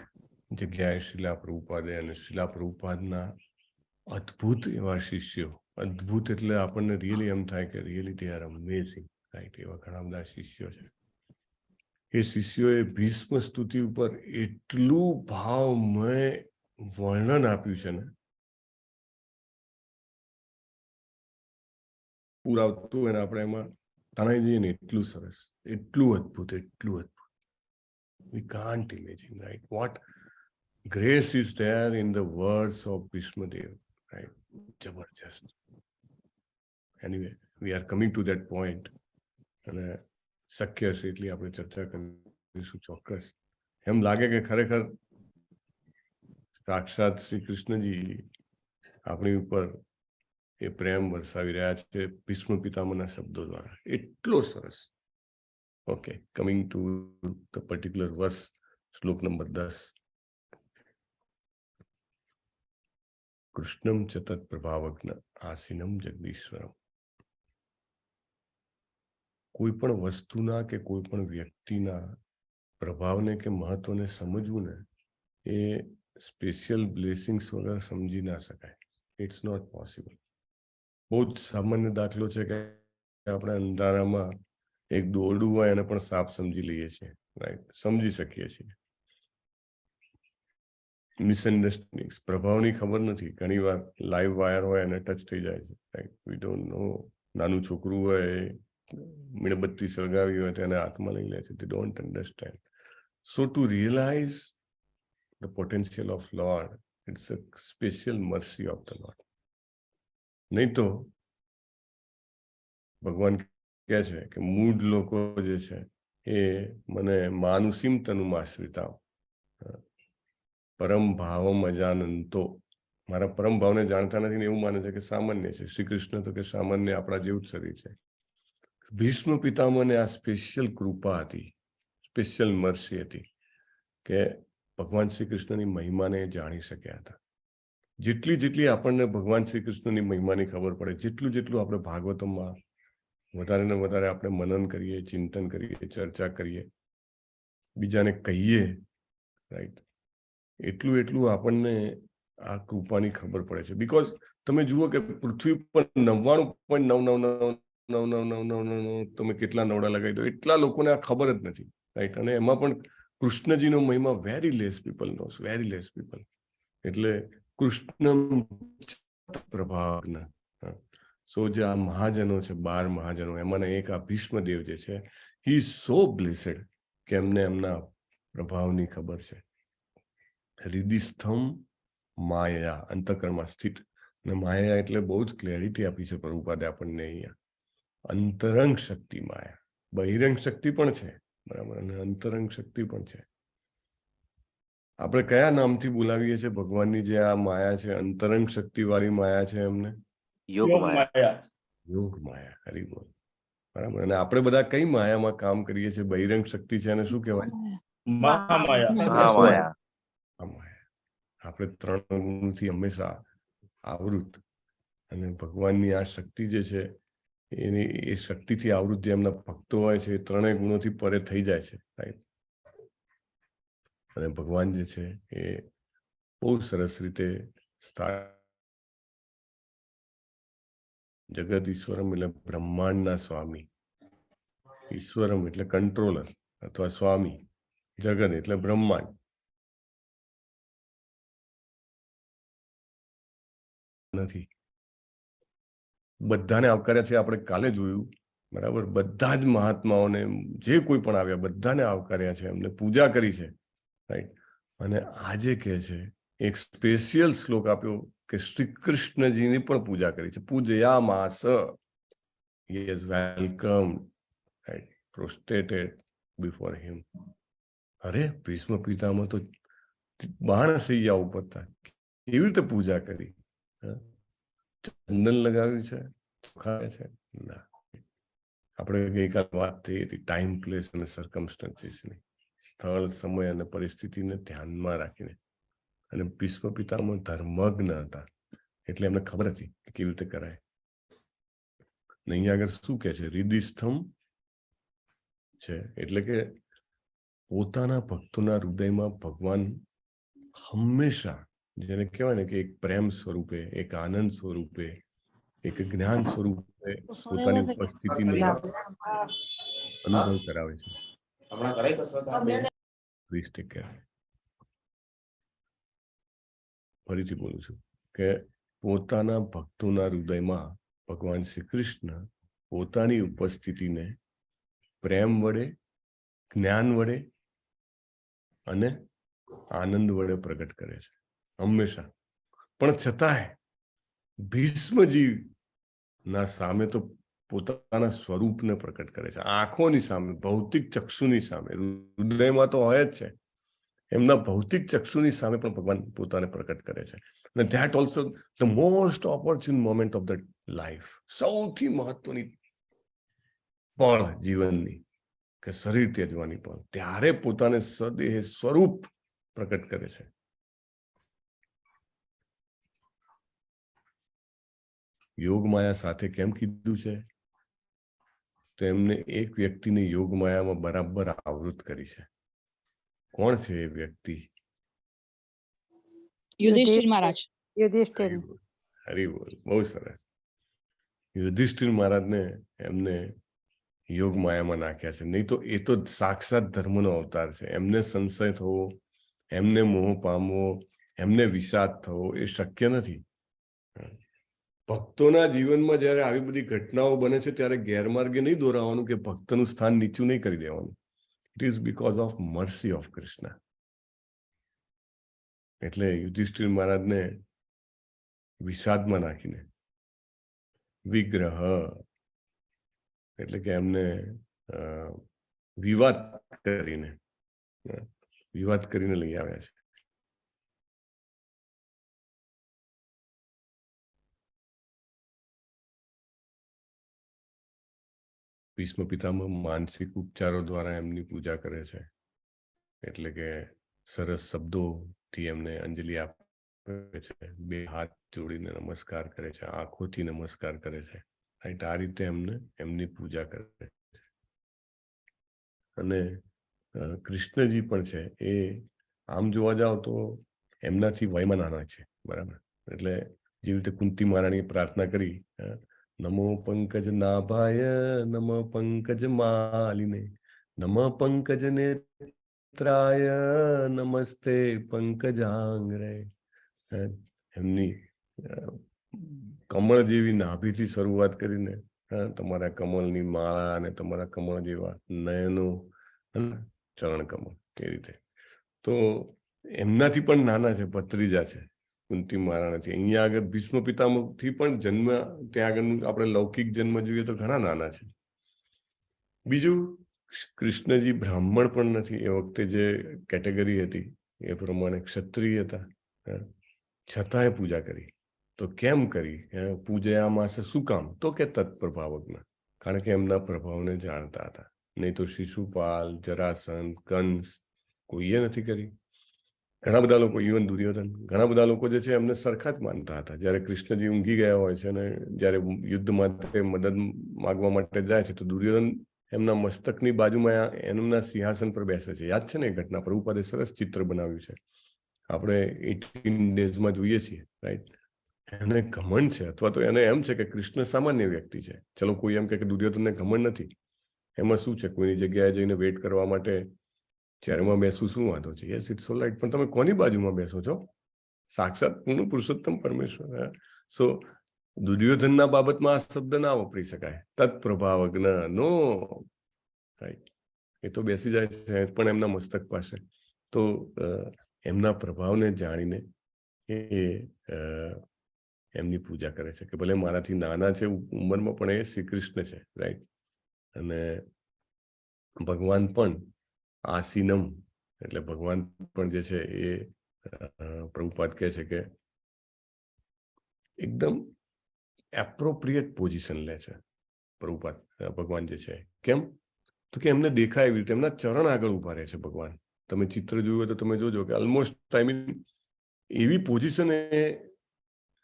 જગ્યાએ શિલા પ્રભુપાદે અને શિલા પ્રભુપાદના અદ્ભુત એવા શિષ્યો, અદ્ભુત એટલે આપણને રિયલી એમ થાય કે really they are amazing, right? એવા ઘણા બધા શિષ્યો છે. એ શિષ્યોએ ભીષ્મ સ્તુતિ ઉપર એટલું ભાવમય વર્ણન આપ્યું છે ને, પૂર આવતું હોય ને આપણે એમાં તણાઈ જઈએ ને, એટલું સરસ, એટલું અદ્ભુત, એટલું અદ્ભુત. We can't imagine, right? What grace is there in the words of Bhishmadev, right? જબરજસ્ત. Anyway, we are coming to that point. અને શક્ય હશે એટલી આપણે ચર્ચા કરીશું ચોક્કસ. એમ લાગે કે ખરેખર સાક્ષાત શ્રી કૃષ્ણજી આપણી ઉપર એ પ્રેમ વરસાવી રહ્યા છે ભીષ્મ પિતામહના શબ્દો દ્વારા, એટલો સરસ. Okay, coming to the particular verse, શ્લોક નંબર 10. કૃષ્ણમ ચ તત્ પ્રભાવજ્ઞ આસીનમ જગદીશ્વરમ. કોઈ પણ વસ્તુના કે કોઈ પણ વ્યક્તિના પ્રભાવને કે મહત્વને સમજવું ને એ સ્પેશિયલ બ્લેસિંગ્સ વગર સમજી ના શકાય. It's not possible. બહુ જ સામાન્ય દાખલો છે કે આપણે અંધારામાં એક દોરડું હોય એને પણ સાપ સમજી લઈએ છીએ, રાઈટ? સમજી શકીએ છીએ. મિસઅન્ડરસ્ટેન્ડિંગ્સ, પ્રભાવની ખબર નથી. ઘણી વાર લાઈવ વાયર હોય એને ટચ થઈ જાય છે, રાઈટ? We don't know. નાનું છોકરું હોય, મીણબત્તી સળગાવી હોય તો એને હાથમાં લઈ લે છે. They don't understand. So to realize the potential of Lord, it's a special mercy of the Lord. નહીં તો ભગવાન કહે છે કે મૂઢ લોકો જે છે એ મને માનુષીમ તનુમ આશ્રિતા પરમ ભાવમ અજાનંતો, મારા પરમ ભાવને જાણતા નથી ને એવું માને છે કે સામાન્ય છે. શ્રી કૃષ્ણ તો કે સામાન્ય આપણા જેવું જ શરીર છે. ભીષ્મ પિતામહને આ સ્પેશિયલ કૃપા હતી, સ્પેશિયલ મર્સી હતી કે ભગવાન શ્રી કૃષ્ણની મહિમાને જાણી શક્યા હતા. જેટલી જેટલી આપણને ભગવાન શ્રી કૃષ્ણની મહિમાની ખબર પડે, જેટલું જેટલું આપણે ભાગવતમમાં વધારે ને વધારે આપણે મનન કરીએ, ચિંતન કરીએ, ચર્ચા કરીએ, બીજાને કહીએ, રાઈટ, એટલું એટલું આપણને આ કૃપાની ખબર પડે છે. Because તમે જુઓ કે પૃથ્વી પર 99.9999999 99 તમે કેટલા નવડા લગાવી દો, એટલા લોકોને આ ખબર જ નથી, રાઈટ? અને એમાં પણ કૃષ્ણજીનો મહિમા very less people knows, very less people. એટલે કૃષ્ણ પ્રભાવના સો જે આ મહાજનો છે, 12 મહાજનો, એમાંના એક આ ભીષ્મદેવ જે છે, he is so blessed કે એમને એમના પ્રભાવની ખબર છે. હૃદયસ્થમ માયા, અંતઃકરણમાં સ્થિત. અને માયા એટલે બહુ જ ક્લેરિટી આપી છે પ્રભુપાદે આપણને અહીંયા. અંતરંગ શક્તિ માયા, બહિરંગ શક્તિ પણ છે, બરાબર, અને અંતરંગ શક્તિ પણ છે. આપણે કયા નામથી બોલાવીએ છીએ ભગવાનની જે આ માયા છે, અંતરંગ શક્તિ વાળી માયા છે એમને? યોગ માયા. યોગ માયા, હરી બોલ, બરાબર. અને આપણે બધા કઈ માયામાં કામ કરીએ છીએ? બહિરંગ શક્તિ છે એને શું કહેવાય? મહામાયા. મહામાયા. મહામાયા. આપણે ત્રણ ગુણથી હંમેશા આવૃત, અને ભગવાનની આ શક્તિ જે છે એની એ શક્તિથી આવૃત જે એમના ભક્તો હોય છે એ ત્રણેય ગુણોથી પરે થઈ જાય છે, રાઈટ? અને ભગવાન જે છે એ બહુ સરસ રીતે જગત ઈશ્વરમ એટલે બ્રહ્માંડના સ્વામી, ઈશ્વરમ એટલે કંટ્રોલર અથવા સ્વામી, જગત એટલે બ્રહ્માંડ નથી. બધાને આવકાર્યા છે, આપણે કાલે જોયું, બરાબર? બધા જ મહાત્માઓને જે કોઈ પણ આવ્યા બધાને આવકાર્યા છે, એમને પૂજા કરી છે, રાઈટ? અને આજે કહે છે, એક સ્પેશિયલ શ્લોક આપ્યો કે શ્રી કૃષ્ણજીની પણ પૂજા કરી છે. પૂજયામાસ, he is welcome, right, prostrated before him. અરે ભીષ્મ પિતામહ તો બાણ સૈયા ઉપર હતા, કેવી રીતે પૂજા કરી? ચંદન લગાવ્યું છે, ચોખા છે? ના. આપણે ગઈકાલ વાત થઈ હતી ટાઈમ, પ્લેસ અને સર્કમસ્ટન્સીસની, સ્થળ, સમય અને પરિસ્થિતિને ધ્યાનમાં રાખીને. અને ભીષ્મ પિતામહ ધર્મજ્ઞ હતા એટલે એમને ખબર હતી કે કેવી રીતે કરાય. ને અહીંયા આગળ શું કે છે? હૃદયસ્થમ છે, એટલે કે પોતાના ભક્તોના હૃદયમાં ભગવાન હંમેશા, જેને કહેવાય ને કે એક પ્રેમ સ્વરૂપે, એક આનંદ સ્વરૂપે, એક જ્ઞાન સ્વરૂપે પોતાની ઉપસ્થિતિને અનુભવ કરાવે છે. હમણાં કરાઈ કસરત આ બે? Please take care. ફરીથી બોલું છું કે પોતાના ભક્તોના હૃદયમાં ભગવાન શ્રી કૃષ્ણ પોતાની ઉપસ્થિતિને પ્રેમ વડે, જ્ઞાન વડે અને આનંદ વડે પ્રગટ કરે છે હંમેશા. પણ છતાંય ભીષ્મજી ના સામે તો પોતાના સ્વરૂપને પ્રકટ કરે છે, આંખોની સામે, ભૌતિક ચક્ષુની સામે. હૃદયમાં તો હોય જ છે, એમના ભૌતિક ચક્ષુની સામે પણ ભગવાન પોતાને પ્રકટ કરે છે. અને that also the most opportune moment of the life, સૌથી મહત્વની પળ જીવનની, કે શરીર ત્યજવાની પળ, ત્યારે પોતાને સદેહ સ્વરૂપ પ્રકટ કરે છે. યોગ માયા સાથે કેમ કીધું છે? તો એમને એક વ્યક્તિને યોગ માયામાં બરાબર આવૃત કરી છે. કોણ છે એ વ્યક્તિ? યુધિષ્ઠિર મહારાજ. યુધિષ્ઠિર. હરી બોલ, બહુ સરસ. યુધિષ્ઠિર મહારાજને એમને યોગ માયામાં નાખ્યા છે. નહીં તો એ તો સાક્ષાત ધર્મનો અવતાર છે. એમને સંશય થવો, એમને મોહ પામવો, એમને વિષાદ થવો એ શક્ય નથી. ભક્તોના જીવનમાં જ્યારે આવી બધી ઘટનાઓ બને છે ત્યારે ગેરમાર્ગે નહીં દોરાવાનું કે ભક્તનું સ્થાન નીચું નહીં કરી દેવાનું. It is because of mercy of Krishna. એટલે યુધિષ્ઠિર મહારાજને વિષાદમાં નાખીને વિગ્રહ, એટલે કે એમને વિવાદ કરીને, વિવાદ કરીને લઈ આવ્યા છે. ભીષ્મ પિતામહ માનસિક ઉપચારો દ્વારા એમની પૂજા કરે છે, એટલે કે સરસ શબ્દોથી એમને અંજલિ આપે છે, બે હાથ જોડીને નમસ્કાર કરે છે, આંખોથી નમસ્કાર કરે છે. રાઈટ, આ રીતે એમને એમની પૂજા કરે છે. અને કૃષ્ણજી પણ છે એ આમ જોવા જાવ તો એમનાથી વયમાં નાના છે, બરાબર? એટલે જેવી રીતે કુંતી મહારાણીએ પ્રાર્થના કરી, નમો પંકજ નાભાય નમો પંકજ માલિને નમઃ પંકજ નેત્રાય નમસ્તે પંકજાંગ્રે. એમની કમળ જેવી નાભીથી શરૂઆત કરીને તમારા કમળની માળા અને તમારા કમળ જેવા નયનો, ચરણ કમળ, એ રીતે તો એમનાથી પણ નાના છે, ભત્રીજા છે કુંતી મહારાણાથી. અહીંયા આગળ ભીષ્મ પિતામહથી પણ જન્મ, ત્યાં આગળનું આપણે લૌકિક જન્મ જોઈએ તો ઘણા નાના છે. બીજું, કૃષ્ણજી બ્રાહ્મણ પણ નથી. એ વખતે જે કેટેગરી હતી એ પ્રમાણે ક્ષત્રિય હતા, છતાંય પૂજા કરી. તો કેમ કરી? પૂજયામાસ શું કામ? તો કે તત્પ્રભાવજ્ઞ, કારણ કે એમના પ્રભાવને જાણતા હતા. નહીં તો શિશુપાલ, જરાસંધ, કંસ કોઈએ નથી કરી. ઘણા બધા લોકો, ઇવન દુર્યોધન, ઘણા બધા લોકો જે છે એમને સરખા જ માનતા હતા. જ્યારે કૃષ્ણજી ઊંઘી ગયા હોય છે અને જ્યારે યુદ્ધ માટે મદદ માગવા માટે જાય છે તો દુર્યોધન એમના મસ્તકની બાજુમાં એમના સિંહાસન પર બેસે છે. યાદ છે ને એ ઘટના? પ્રભુપાદે સરસ ચિત્ર બનાવ્યું છે, આપણે 18 ડેઝમાં જોઈએ છીએ, રાઈટ? એને ઘમંડ છે, અથવા તો એને એમ છે કે કૃષ્ણ સામાન્ય વ્યક્તિ છે. ચલો કોઈ એમ કે દુર્યોધનને ઘમંડ નથી, એમાં શું છે? કોઈની જગ્યાએ જઈને વેઇટ કરવા માટે ચેરમાં બેસવું શું વાંધો છે? યસ, it's all right, પણ તમે કોની બાજુમાં બેસો છો? સાક્ષાત પૂર્ણ પુરુષોત્તમ પરમેશ્વર. સો દુર્યોધનના બાબતમાં આ શબ્દ ના વાપરી શકાય, તત્પ્રભાવજ્ઞ નો, રાઈટ? એ તો બેસી જાય છે પણ એમના મસ્તક પાસે. તો એમના પ્રભાવને જાણીને એ એમની પૂજા કરે છે કે ભલે મારાથી નાના છે ઉંમરમાં, પણ એ શ્રી કૃષ્ણ છે, રાઈટ? અને ભગવાન પણ આસીનમ, એટલે ભગવાન પણ જે છે એ પ્રભુપાદ કહે છે કે એકદમ એપ્રોપ્રિએટ પોઝિશન લે છે પ્રભુપાદ, ભગવાન જે છે. કેમ? તો કે એમને દેખાય એવી રીતે એમના ચરણ આગળ ઉભા રહે છે ભગવાન. તમે ચિત્ર જોયું હોય તો તમે જોજો કે ઓલમોસ્ટ I mean એવી પોઝિશન એ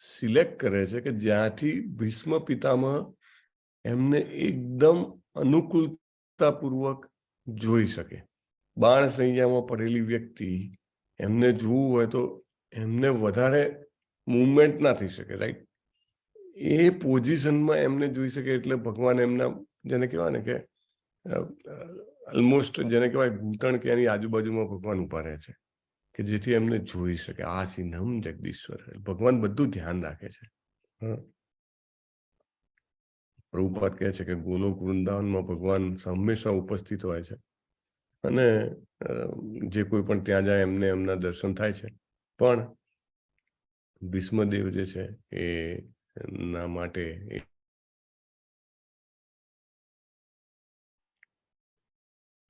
સિલેક્ટ કરે છે કે જ્યાંથી ભીષ્મ પિતામહ એમને એકદમ અનુકૂળતાપૂર્વક જોઈ શકે. બાણ સૈયામાં પડેલી વ્યક્તિ એમને જોવું હોય તો એમને વધારે મુવમેન્ટ ના થઈ શકે, રાઈટ? એ પોઝિશનમાં એમને જોઈ શકે. એટલે ભગવાન એમના, જેને કહેવાય ને કે ઓલમોસ્ટ જેને કહેવાય ઘૂંટણ કે એની આજુબાજુમાં ભગવાન ઉભા રહે છે કે જેથી એમને જોઈ શકે. આસીનમ જગદીશ્વર, ભગવાન બધું ધ્યાન રાખે છે. હા, પ્રભુપાદ કહે છે કે ગોલોક વૃંદાવનમાં ભગવાન હંમેશા ઉપસ્થિત હોય છે અને જે કોઈ પણ ત્યાં જાય એમને એમના દર્શન થાય છે. પણ ભીષ્મદેવ જે છે એ ના માટે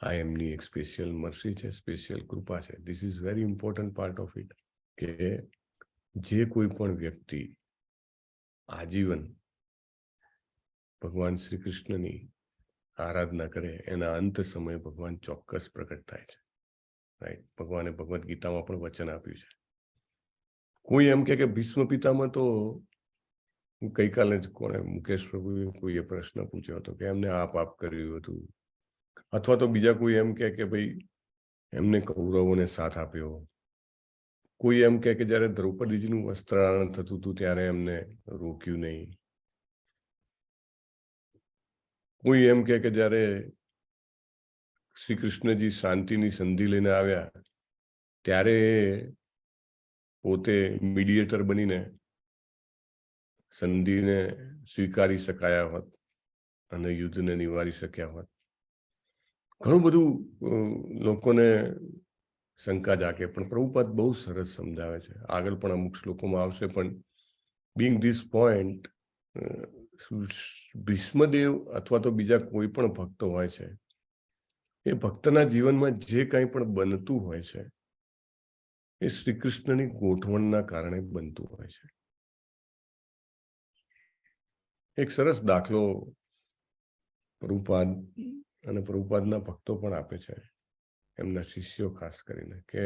આ એમની એક સ્પેશિયલ મર્સી છે, સ્પેશિયલ કૃપા છે. This is very important part of it કે જે કોઈ પણ વ્યક્તિ આજીવન ભગવાન શ્રી કૃષ્ણની આરાધના કરે એના અંત સમયે ભગવાન ચોક્કસ પ્રગટ થાય છે, રાઈટ? ભગવાને ભગવદ્ ગીતામાં પણ વચન આપ્યું છે. કોઈ એમ કે ભીષ્મ પિતામહ તો, ગઈકાલે જ કોણે, મુકેશ પ્રભુએ કોઈએ પ્રશ્ન પૂછ્યો હતો કે એમને આ પાપ કર્યું હતું, અથવા તો બીજા કોઈ એમ કે ભાઈ એમને કૌરવોને સાથ આપ્યો, કોઈ એમ કે જ્યારે દ્રૌપદીજીનું વસ્ત્રહરણ થતું હતું ત્યારે એમને રોક્યું નહીં, કોઈ એમ કે જ્યારે શ્રી કૃષ્ણજી શાંતિની સંધિ લઈને આવ્યા ત્યારે પોતે મીડિયેટર બનીને સંધિને સ્વીકારી શકાયા હોત અને યુદ્ધને નિવારી શક્યા હોત. ઘણું બધું લોકોને શંકા જાગે, પણ પ્રભુપાદ બહુ સરસ સમજાવે છે. આગળ પણ અમુક શ્લોકોમાં આવશે, પણ બિંગ this point, Bhishmadev અથવા તો બીજા કોઈ પણ ભક્તો હોય છે, એ ભક્તના જીવનમાં જે કંઈ પણ બનતું હોય છે એ શ્રી કૃષ્ણની ગોઠવણના કારણે બનતું હોય છે. એક સરસ દાખલો પ્રભુપાદ અને પ્રભુપાદના ભક્તો પણ આપે છે, એમના શિષ્યો ખાસ કરીને, કે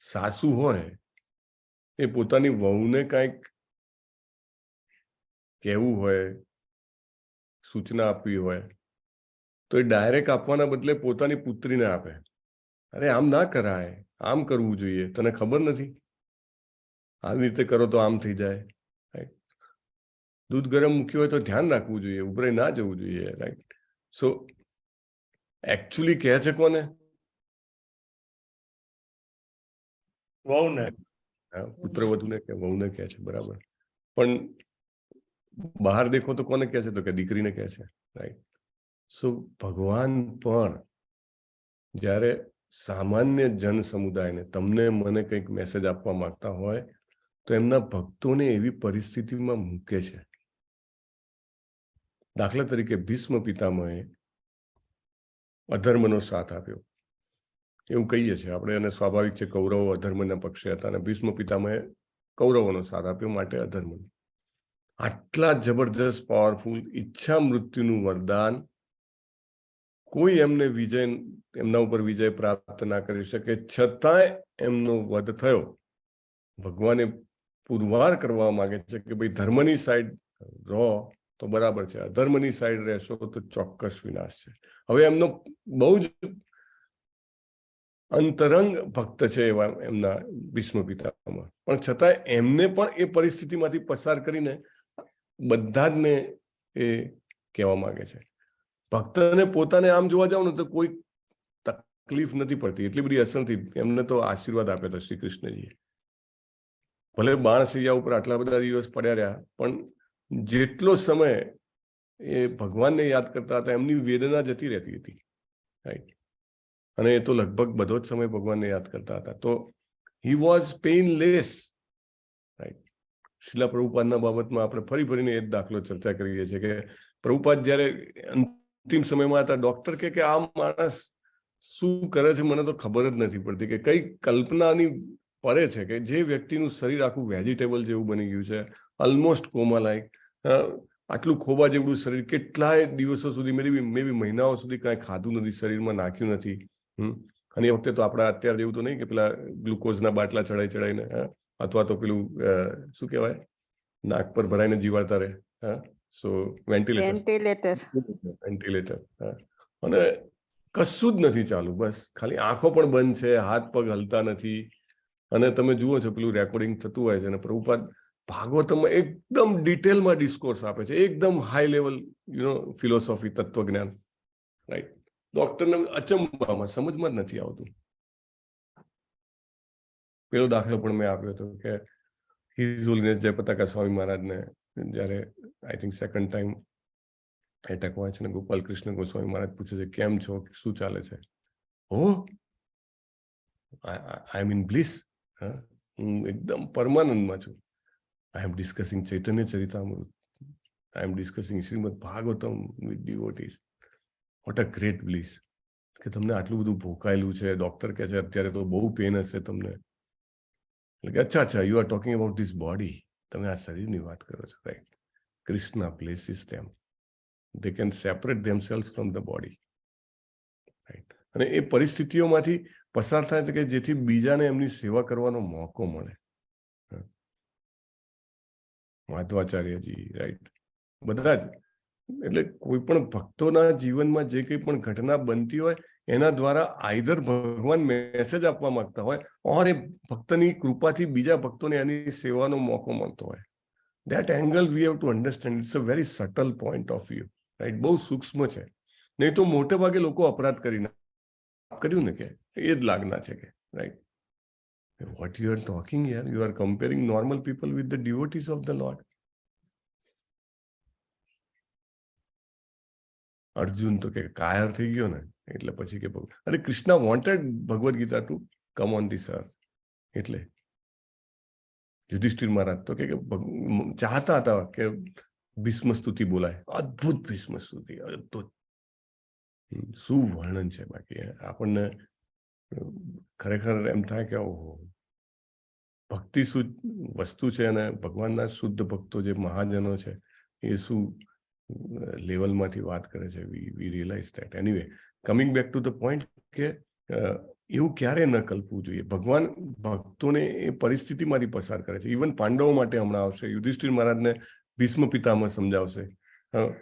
સાસુ હોય એ પોતાની વહુને કંઈક કહેવું હોય, સૂચના આપવી હોય, તો એ ડાયરેક્ટ આપવાના બદલે પોતાની પુત્રીને આપે. અરે આમ ના કરાય, આમ કરવું જોઈએ, તને ખબર નથી, આવી રીતે કરો તો આમ થઈ જાય, રાઈટ? દૂધ ગરમ મૂક્યું હોય તો ધ્યાન રાખવું જોઈએ, ઉભરાઈ ના જવું જોઈએ, રાઈટ? સો એકચ્યુઅલી કહે છે કોને? વહુને. હા, પુત્રવધુને કે વહુને કહે છે, બરાબર. પણ બહાર દેખો તો કોને કહે છે? તો કે દીકરીને કહે છે, રાઈટ? સો ભગવાન પણ જ્યારે સામાન્ય જન સમુદાયને, તમને મને કંઈક મેસેજ આપવા માંગતા હોય તો એમના ભક્તોને એવી પરિસ્થિતિમાં મૂકે છે. દાખલા તરીકે ભીષ્મ પિતામહે અધર્મનો સાથ આપ્યો એવું કહીએ છીએ આપણે, અને સ્વાભાવિક છે કૌરવો અધર્મના પક્ષે હતા અને ભીષ્મ પિતામહે કૌરવોનો સાથ આપ્યો, માટે અધર્મ. આટલા જબરજસ્ત પાવરફુલ ઈચ્છા મૃત્યુનું વરદાન, કોઈ એમને વિજય, એમના ઉપર વિજય પ્રાપ્ત ના કરી શકે, છતાંય એમનો વધ થયો. ભગવાને પુરવાર કરવા માંગે છે કે ભાઈ ધર્મની સાઈડ રહો તો બરાબર છે, અધર્મની સાઈડ રહેશો તો ચોક્કસ વિનાશ છે. હવે એમનો બહુ જ અંતરંગ ભક્ત છે એવા એમના ભીષ્મ પિતામહ, પણ છતાંય એમને પણ એ પરિસ્થિતિમાંથી પસાર કરીને બધા જ ને એ કહેવા માંગે છે. ભક્તને પોતાને આમ જોવા જાવ ને તો કોઈ તકલીફ નથી પડતી, એટલી બધી અસર નથી. એમને તો આશીર્વાદ આપ્યા હતા શ્રી કૃષ્ણજીએ. ભલે બાણસૈયા ઉપર આટલા બધા દિવસ પડ્યા રહ્યા, પણ જેટલો સમય એ ભગવાનને યાદ કરતા હતા એમની વેદના જતી રહેતી હતી, રાઈટ? અને એ તો લગભગ બધો જ સમય ભગવાનને યાદ કરતા હતા, તો he was painless, right? Srila પ્રભુપાદના બાબતમાં આપણે ફરી ફરીને એ જ દાખલો ચર્ચા કરીએ છીએ કે પ્રભુપાદ જ્યારે અંતિમ સમયમાં હતા, ડોક્ટર કે આ માણસ શું કરે છે મને તો ખબર જ નથી પડતી, કે કઈ કલ્પનાની પરે છે, કે જે વ્યક્તિનું શરીર આખું વેજીટેબલ જેવું બની ગયું છે, ઓલમોસ્ટ કોમા લાઈક, આટલું ખોબા જેવડું શરીર, કેટલાય દિવસો સુધી, મે બી મહિનાઓ સુધી કાંઈ ખાધું નથી, શરીરમાં નાખ્યું નથી. અને એ વખતે તો આપણા અત્યારે જેવું તો નહીં કે પેલા ગ્લુકોઝના બાટલા ચડાઈ ચડાઈને, હા, અથવા તો પેલું શું કહેવાય, નાક પર ભરાઈને જીવાડતા રહે, હા, So ventilator. Ventilator. Ventilator. અને કશું જ નથી ચાલુ, બસ ખાલી આંખો પણ બંધ છે, હાથ પગ હલતા નથી. અને તમે જુઓ છો, પેલું રેકોર્ડિંગ થતું હોય છે અને પ્રભુપાદ ભાગવતમમાં એકદમ ડિટેલમાં ડિસ્કોર્સ આપે છે, એકદમ high level philosophy, તત્વજ્ઞાન, રાઈટ? ડોક્ટરને અચંબામાં, સમજમાં જ નથી આવતું. પેલો દાખલો પણ મેં આપ્યો હતો કે his Holiness Jayapataka સ્વામી મહારાજને જ્યારે, I think, second time attack હોય છે ને ગોપાલ કૃષ્ણ ગોસ્વામી મહારાજ પૂછે છે, "કેમ છો? શું ચાલે છે?" "Oh, I am in bliss. હા, હું એકદમ પરમાનંદમાં છું. I am discussing Chaitanya Charitamrita. I am discussing Shrimad Bhagavatam with devotees. What a great bliss." કે તમને આટલું બધું ભોકાયેલું છે, ડોક્ટર કહે છે અત્યારે તો બહુ પેન હશે તમને. એટલે કે અચ્છા, you are talking about this body. તમે આ શરીરની વાત કરો છો, right? Krishna places them, they can separate themselves from the body, right? અને એ પરિસ્થિતિઓમાંથી પસાર થાય છે કે જેથી બીજાને એમની સેવા કરવાનો મોકો મળે. હા. માધવાચાર્યજી, રાઈટ, બધા જ. એટલે કોઈ પણ ભક્તોના જીવનમાં જે કંઈ પણ ઘટના બનતી હોય, એના દ્વારા આઈધર ભગવાન મેસેજ આપવા માંગતા હોય ઓર એ ભક્તની કૃપાથી બીજા ભક્તોને એની સેવાનો મોકો મળતો હોય. That angle we have to understand. It's a very subtle point of view, right? બહુ સૂક્ષ્મ છે. નહીં તો મોટે ભાગે લોકો અપરાધ કરીને કર્યું ને કે એ જ લાગના છે કે, right, what you are talking યાર? You are comparing normal people with the devotees of the Lord. Arjun તો કે કાયર થઈ ગયો ને, એટલે પછી કે અરે, Krishna wanted Bhagavad Gita to come on this earth. એટલે યુધિષ્ઠિર મહારાજ તો કે ચાહતા હતા કે ભીષ્મ સ્તુતિ બોલાય. અદ્ભુત ભીષ્મ સ્તુતિ, અદ્ભુત. શું વર્ણન છે! બાકી આપણને ખરેખર એમ થાય કે ઓહો, ભક્તિ શું વસ્તુ છે અને ભગવાનના શુદ્ધ ભક્તો જે મહાજનો છે એ શું લેવલમાંથી વાત કરે છે, we realize that. Anyway, coming back to the point કે એવું ક્યારે ન કલ્પવું જોઈએ. ભગવાન ભક્તોને એ પરિસ્થિતિમાંથી પસાર કરે છે. ઇવન પાંડવો માટે હમણાં આવશે, યુધિષ્ઠિર મહારાજને ભીષ્મ પિતામહ સમજાવશે.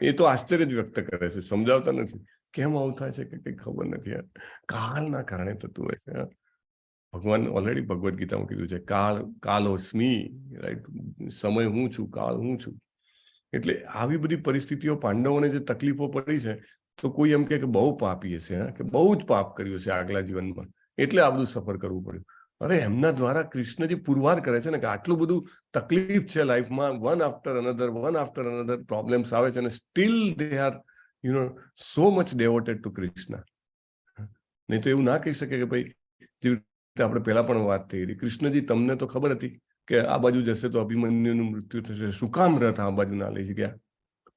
એ તો આશ્ચર્ય જ વ્યક્ત કરે છે, સમજાવતા નથી. કેમ આવું થાય છે કે કંઈ ખબર નથી યાર. કાળના કારણે થતું હોય છે, હા. ભગવાન ઓલરેડી ભગવદ્ ગીતામાં કીધું છે, "કાળ કાલોસ્મિ", રાઈટ? સમય હું છું, કાળ હું છું. એટલે આવી બધી પરિસ્થિતિઓ, પાંડવોને જે તકલીફો પડી છે, તો કોઈ એમ કહે કે બહુ પાપી હશે, હા, કે બહુ જ પાપ કર્યું છે આગલા જીવનમાં, એટલે આ બધું સફર કરવું પડ્યું. અરે, એમના દ્વારા કૃષ્ણજી પુરવાર કરે છે ને કે આટલું બધું તકલીફ છે લાઈફમાં, one after another, one after another problems આવે છે અને still they are so much devoted to Krishna. નહીં તો એવું ના કહી શકે કે ભાઈ, જેવી રીતે આપણે પહેલા પણ વાત થઈ હતી, કૃષ્ણજી, તમને તો ખબર હતી કે આ બાજુ જશે તો અભિમન્યુનું મૃત્યુ થશે, શું કામ રથ આ બાજુ ના લઈ ગયા?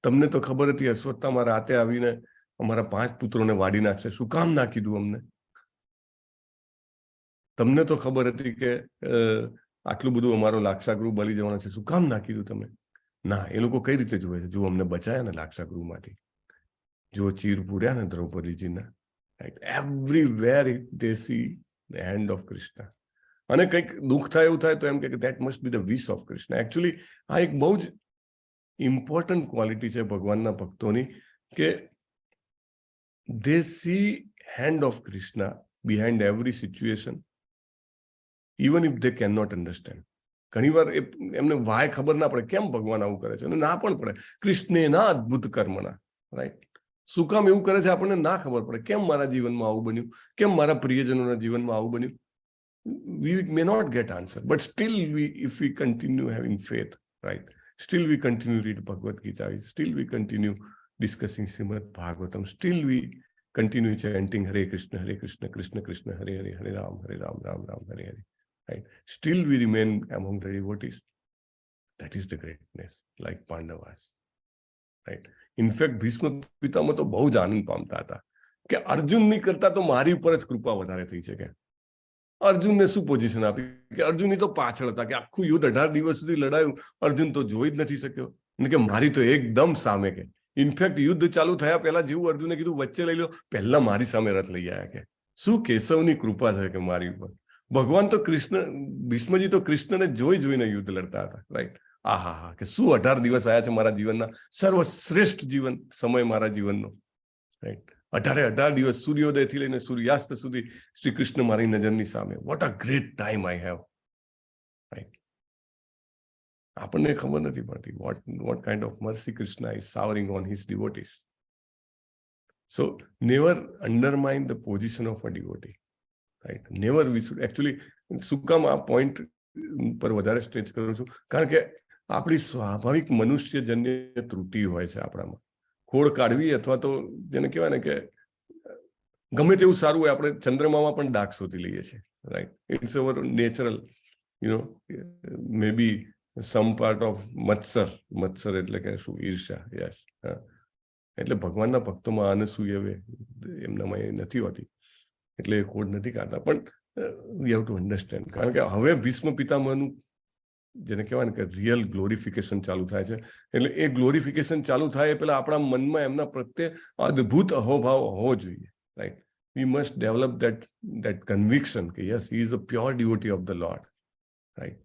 તમને તો ખબર હતી અશ્વત્થામા રાતે આવીને અમારા પાંચ પુત્રોને વાઢી નાખશે, શું કામ ના કીધું અમને? તમને તો ખબર હતી કે આટલું બધું અમારો લાક્ષાગૃહ બળી જવાનો છે, શું કામ ના કીધું તમે? ના, એ લોકો કઈ રીતે જુએ છે? જો, અમને બચાયા ને લાક્ષાગૃહમાંથી, જો ચીર પૂર્યા ને દ્રૌપદીજીના, right? Everywhere they see the hand of Krishna. અને કંઈક દુઃખ થાય, એવું થાય તો એમ કે that must be the wish of Krishna. Actually આ એક બહુ જ ઇમ્પોર્ટન્ટ ક્વોલિટી છે ભગવાનના ભક્તોની કે they see hand of Krishna behind every situation, even if they can not understand. ઘણીવાર એ એમને વાય ખબર ના પડે, કેમ ભગવાન આવું કરે છે, અને ના પણ પડે. કૃષ્ણેના અદ્ભુત કર્મણા, રાઈટ? શું કામ એવું કરે છે આપણને ના ખબર પડે. કેમ મારા જીવનમાં આવું બન્યું? કેમ મારા પ્રિયજનોના જીવનમાં આવું બન્યું? We may not get answer, but still we if we continue having faith, right, still we continue read Bhagavad Gita, still we continue discussing Srimad Bhagavatam, still we continue chanting Hare Krishna, Hare Krishna, Krishna Krishna, Hare Hare, Hare Ram, Hare Ram, Ram Ram, Hare Hare, right? Still we remain among the devotees. That is the greatness, like Pandavas, right? In fact, Bhishma Pitamah તો બહુ જ આનંદ પામતા હતા કે અર્જુનની કરતા તો મારી ઉપર જ કૃપા વધારે થઈ છે, કે અર્જુનને શું પોઝિશન આપી, કે અર્જુનની તો પાછળ હતા, કે આખું યુદ્ધ 18 દિવસ સુધી લડાયું, અર્જુન તો જોઈ જ નથી શક્યો, અને કે મારી તો એકદમ સામે. કે ઇનફેક્ટ યુદ્ધ ચાલુ થયા પહેલા જેવું અર્જુને કીધું વચ્ચે લઈ લો, પહેલા મારી સામે રથ લઈ આવ્યા. કે શું કેશવની કૃપા છે કે મારી ઉપર. ભગવાન તો કૃષ્ણ, ભીષ્મજી તો કૃષ્ણને જોઈ જોઈને યુદ્ધ લડતા હતા, રાઈટ? આ હા હા, કે શું 18 દિવસ આવ્યા છે મારા જીવનના, સર્વશ્રેષ્ઠ જીવન સમય મારા જીવનનો, રાઈટ? 18 18 દિવસ સૂર્યોદયથી લઈને સૂર્યાસ્ત સુધી શ્રી કૃષ્ણ મારી નજરની સામે. What a great time I have, right? આપણને ખબર નથી પડતી what kind of mercy Krishna is showering on his devotees. So never undermine the position of a devotee, right? Never. We should actually, શું કામ આ પોઈન્ટ પર વધારે stretch કરું છું? કારણ કે આપણી સ્વાભાવિક મનુષ્યજન્ય ત્રુટિ હોય છે આપણામાં, ખોડ કાઢવી અથવા તો જેને કહેવાય ને કે ગમે તેવું સારું હોય, આપણે ચંદ્રમામાં પણ ડાઘ શોધી લઈએ છીએ, right? It's our natural, maybe some part of મત્સર. મત્સર એટલે કે શું? ઈર્ષા, યસ. એટલે ભગવાનના ભક્તોમાં અનસૂય એમનામાં એ નથી હોતી, એટલે એ ખોડ નથી કાઢતા. પણ we have to understand, કારણ કે હવે ભીષ્મ પિતામહનું જેને કહેવાય ને કે રિયલ ગ્લોરિફિકેશન ચાલુ થાય છે. એટલે એ ગ્લોરિફિકેશન ચાલુ થાય એ પહેલા આપણા મનમાં એમના પ્રત્યે અદ્ભુત અહોભાવ હોવો જોઈએ, right? We must develop that conviction કે yes, he is a pure devotee of the Lord, right?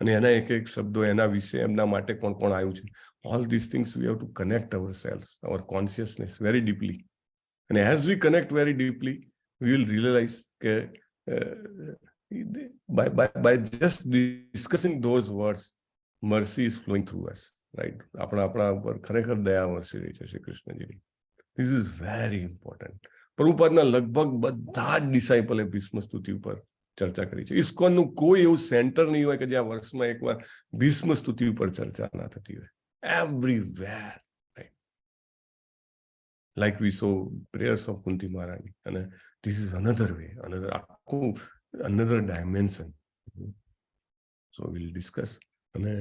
અને એના એક એક શબ્દો, એના વિશે, એમના માટે કોણ કોણ આવ્યું છે, all these things we have to connect ourselves, our consciousness very deeply. અને as we connect very deeply, we will realize કે by just discussing those words, mercy is flowing through us, right? આપણા ઉપર ખરેખર દયા વરસી રહી છે Shri કૃષ્ણજીની. This is very important. પ્રભુપાદના લગભગ બધા જ ડિસાઇપલે ભીષ્મ સ્તુતિ ઉપર ચર્ચા કરી છે. ઇસ્કોનનું કોઈ એવું સેન્ટર નહીં હોય કે જ્યાં વર્ષમાં એકવાર ભીષ્મ સ્તુતિ ઉપર ચર્ચા ના થતી હોય. Everywhere, right? Like we saw prayers of Kunti Maharani, અને this is another way, another આખું another dimension. So we'll discuss. અને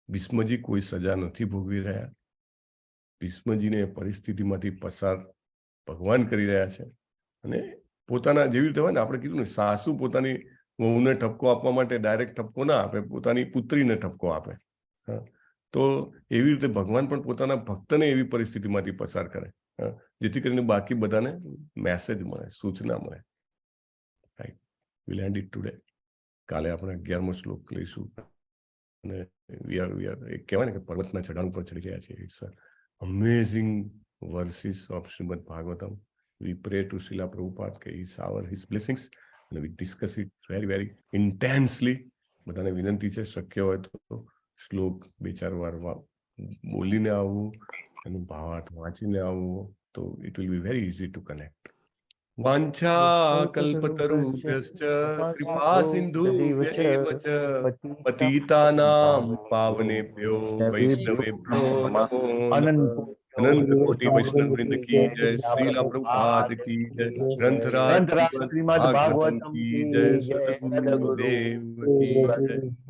ભીષ્મજી કોઈ સજા નથી ભોગવી રહ્યા. ભીષ્મજીને એ પરિસ્થિતિમાંથી પસાર ભગવાન કરી રહ્યા છે. અને પોતાના જેવી રીતે હોય ને, આપણે કીધું ને, સાસુ પોતાની વહુને ઠપકો આપવા માટે ડાયરેક્ટ ઠપકો ના આપે, પોતાની પુત્રીને ઠપકો આપે. હા, તો એવી રીતે ભગવાન પણ પોતાના ભક્તને એવી પરિસ્થિતિમાંથી પસાર કરે, હા, જેથી કરીને બાકી બધાને મેસેજ મળે, સૂચના મળે, right? We'll end it today. કાલે આપણે 11મો શ્લોક લઈશું અને we are એક કહેવાય ને કે પર્વતના ચઢાણ ઉપર ચડી રહ્યા છીએ. It's amazing verses of Srimad Bhagavatam. We pray to Srila Prabhupada કે he shower his blessings અને we discuss it very very intensely. બધાને વિનંતી છે, શક્ય હોય તો શ્લોક બે ચાર વાર બોલીને આવવું, એનું ભાવાર્થ વાંચીને આવવું, તો it will be very easy to connect. વાંછા કલ્પતરુભ્યશ્ચ કૃપા સિંધુભ્ય એવ ચ પતિતાનાં પાવનેભ્યો વૈષ્ણવેભ્યો નમો અનંત અનંત કોટી વૈષ્ણવ વૃંદ કી જય, શ્રીલા પ્રભુપાદ કી જય, ગ્રંથરાજ ગ્રંથરાજ શ્રીમદ ભાગવતમ ભાગવતમ કી કી જય, જય, સદગુરુદેવ કી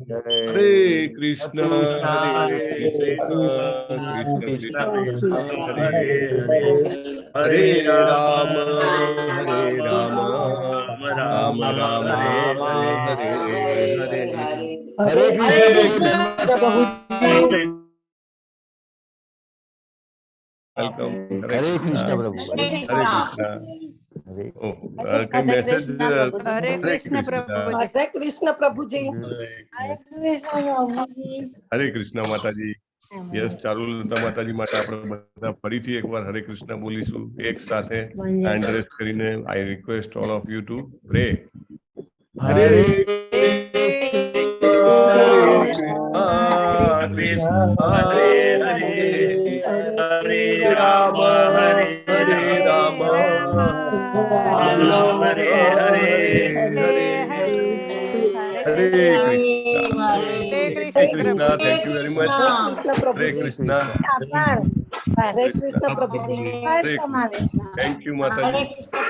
જય. હરે કૃષ્ણ હરે કૃષ્ણ કૃષ્ણ કૃષ્ણ હરે હરે, હરે રામ હરે રામ રામ રામ હરે હરે હરે. હરે કૃષ્ણ પ્રભુજી. Welcome. હરે કૃષ્ણ પ્રભુ. હરે કૃષ્ણ. ઓ, કઈ મેસેજ? હરે કૃષ્ણ પ્રભુજી. હરે કૃષ્ણ પ્રભુજી. હરે કૃષ્ણ પ્રભુજી. હરે કૃષ્ણ માતાજી. યસ, ચારુલતા માતાજી માટે આપણે બધા ફરીથી એકવાર હરે કૃષ્ણ બોલીશું એક સાથે હેન્ડ રેઝ કરીને. I request all of you to pray. Hare Krishna Krishna Hare Hare Ram Hare Ram Ram Hare Hare Hare Hare Krishna. Hare Hare Krishna. Krishna. Thank you very much. Hare Krishna. આભાર. હરે કૃષ્ણ પ્રભુજી. હરે Krishna. Thank you માતાજી.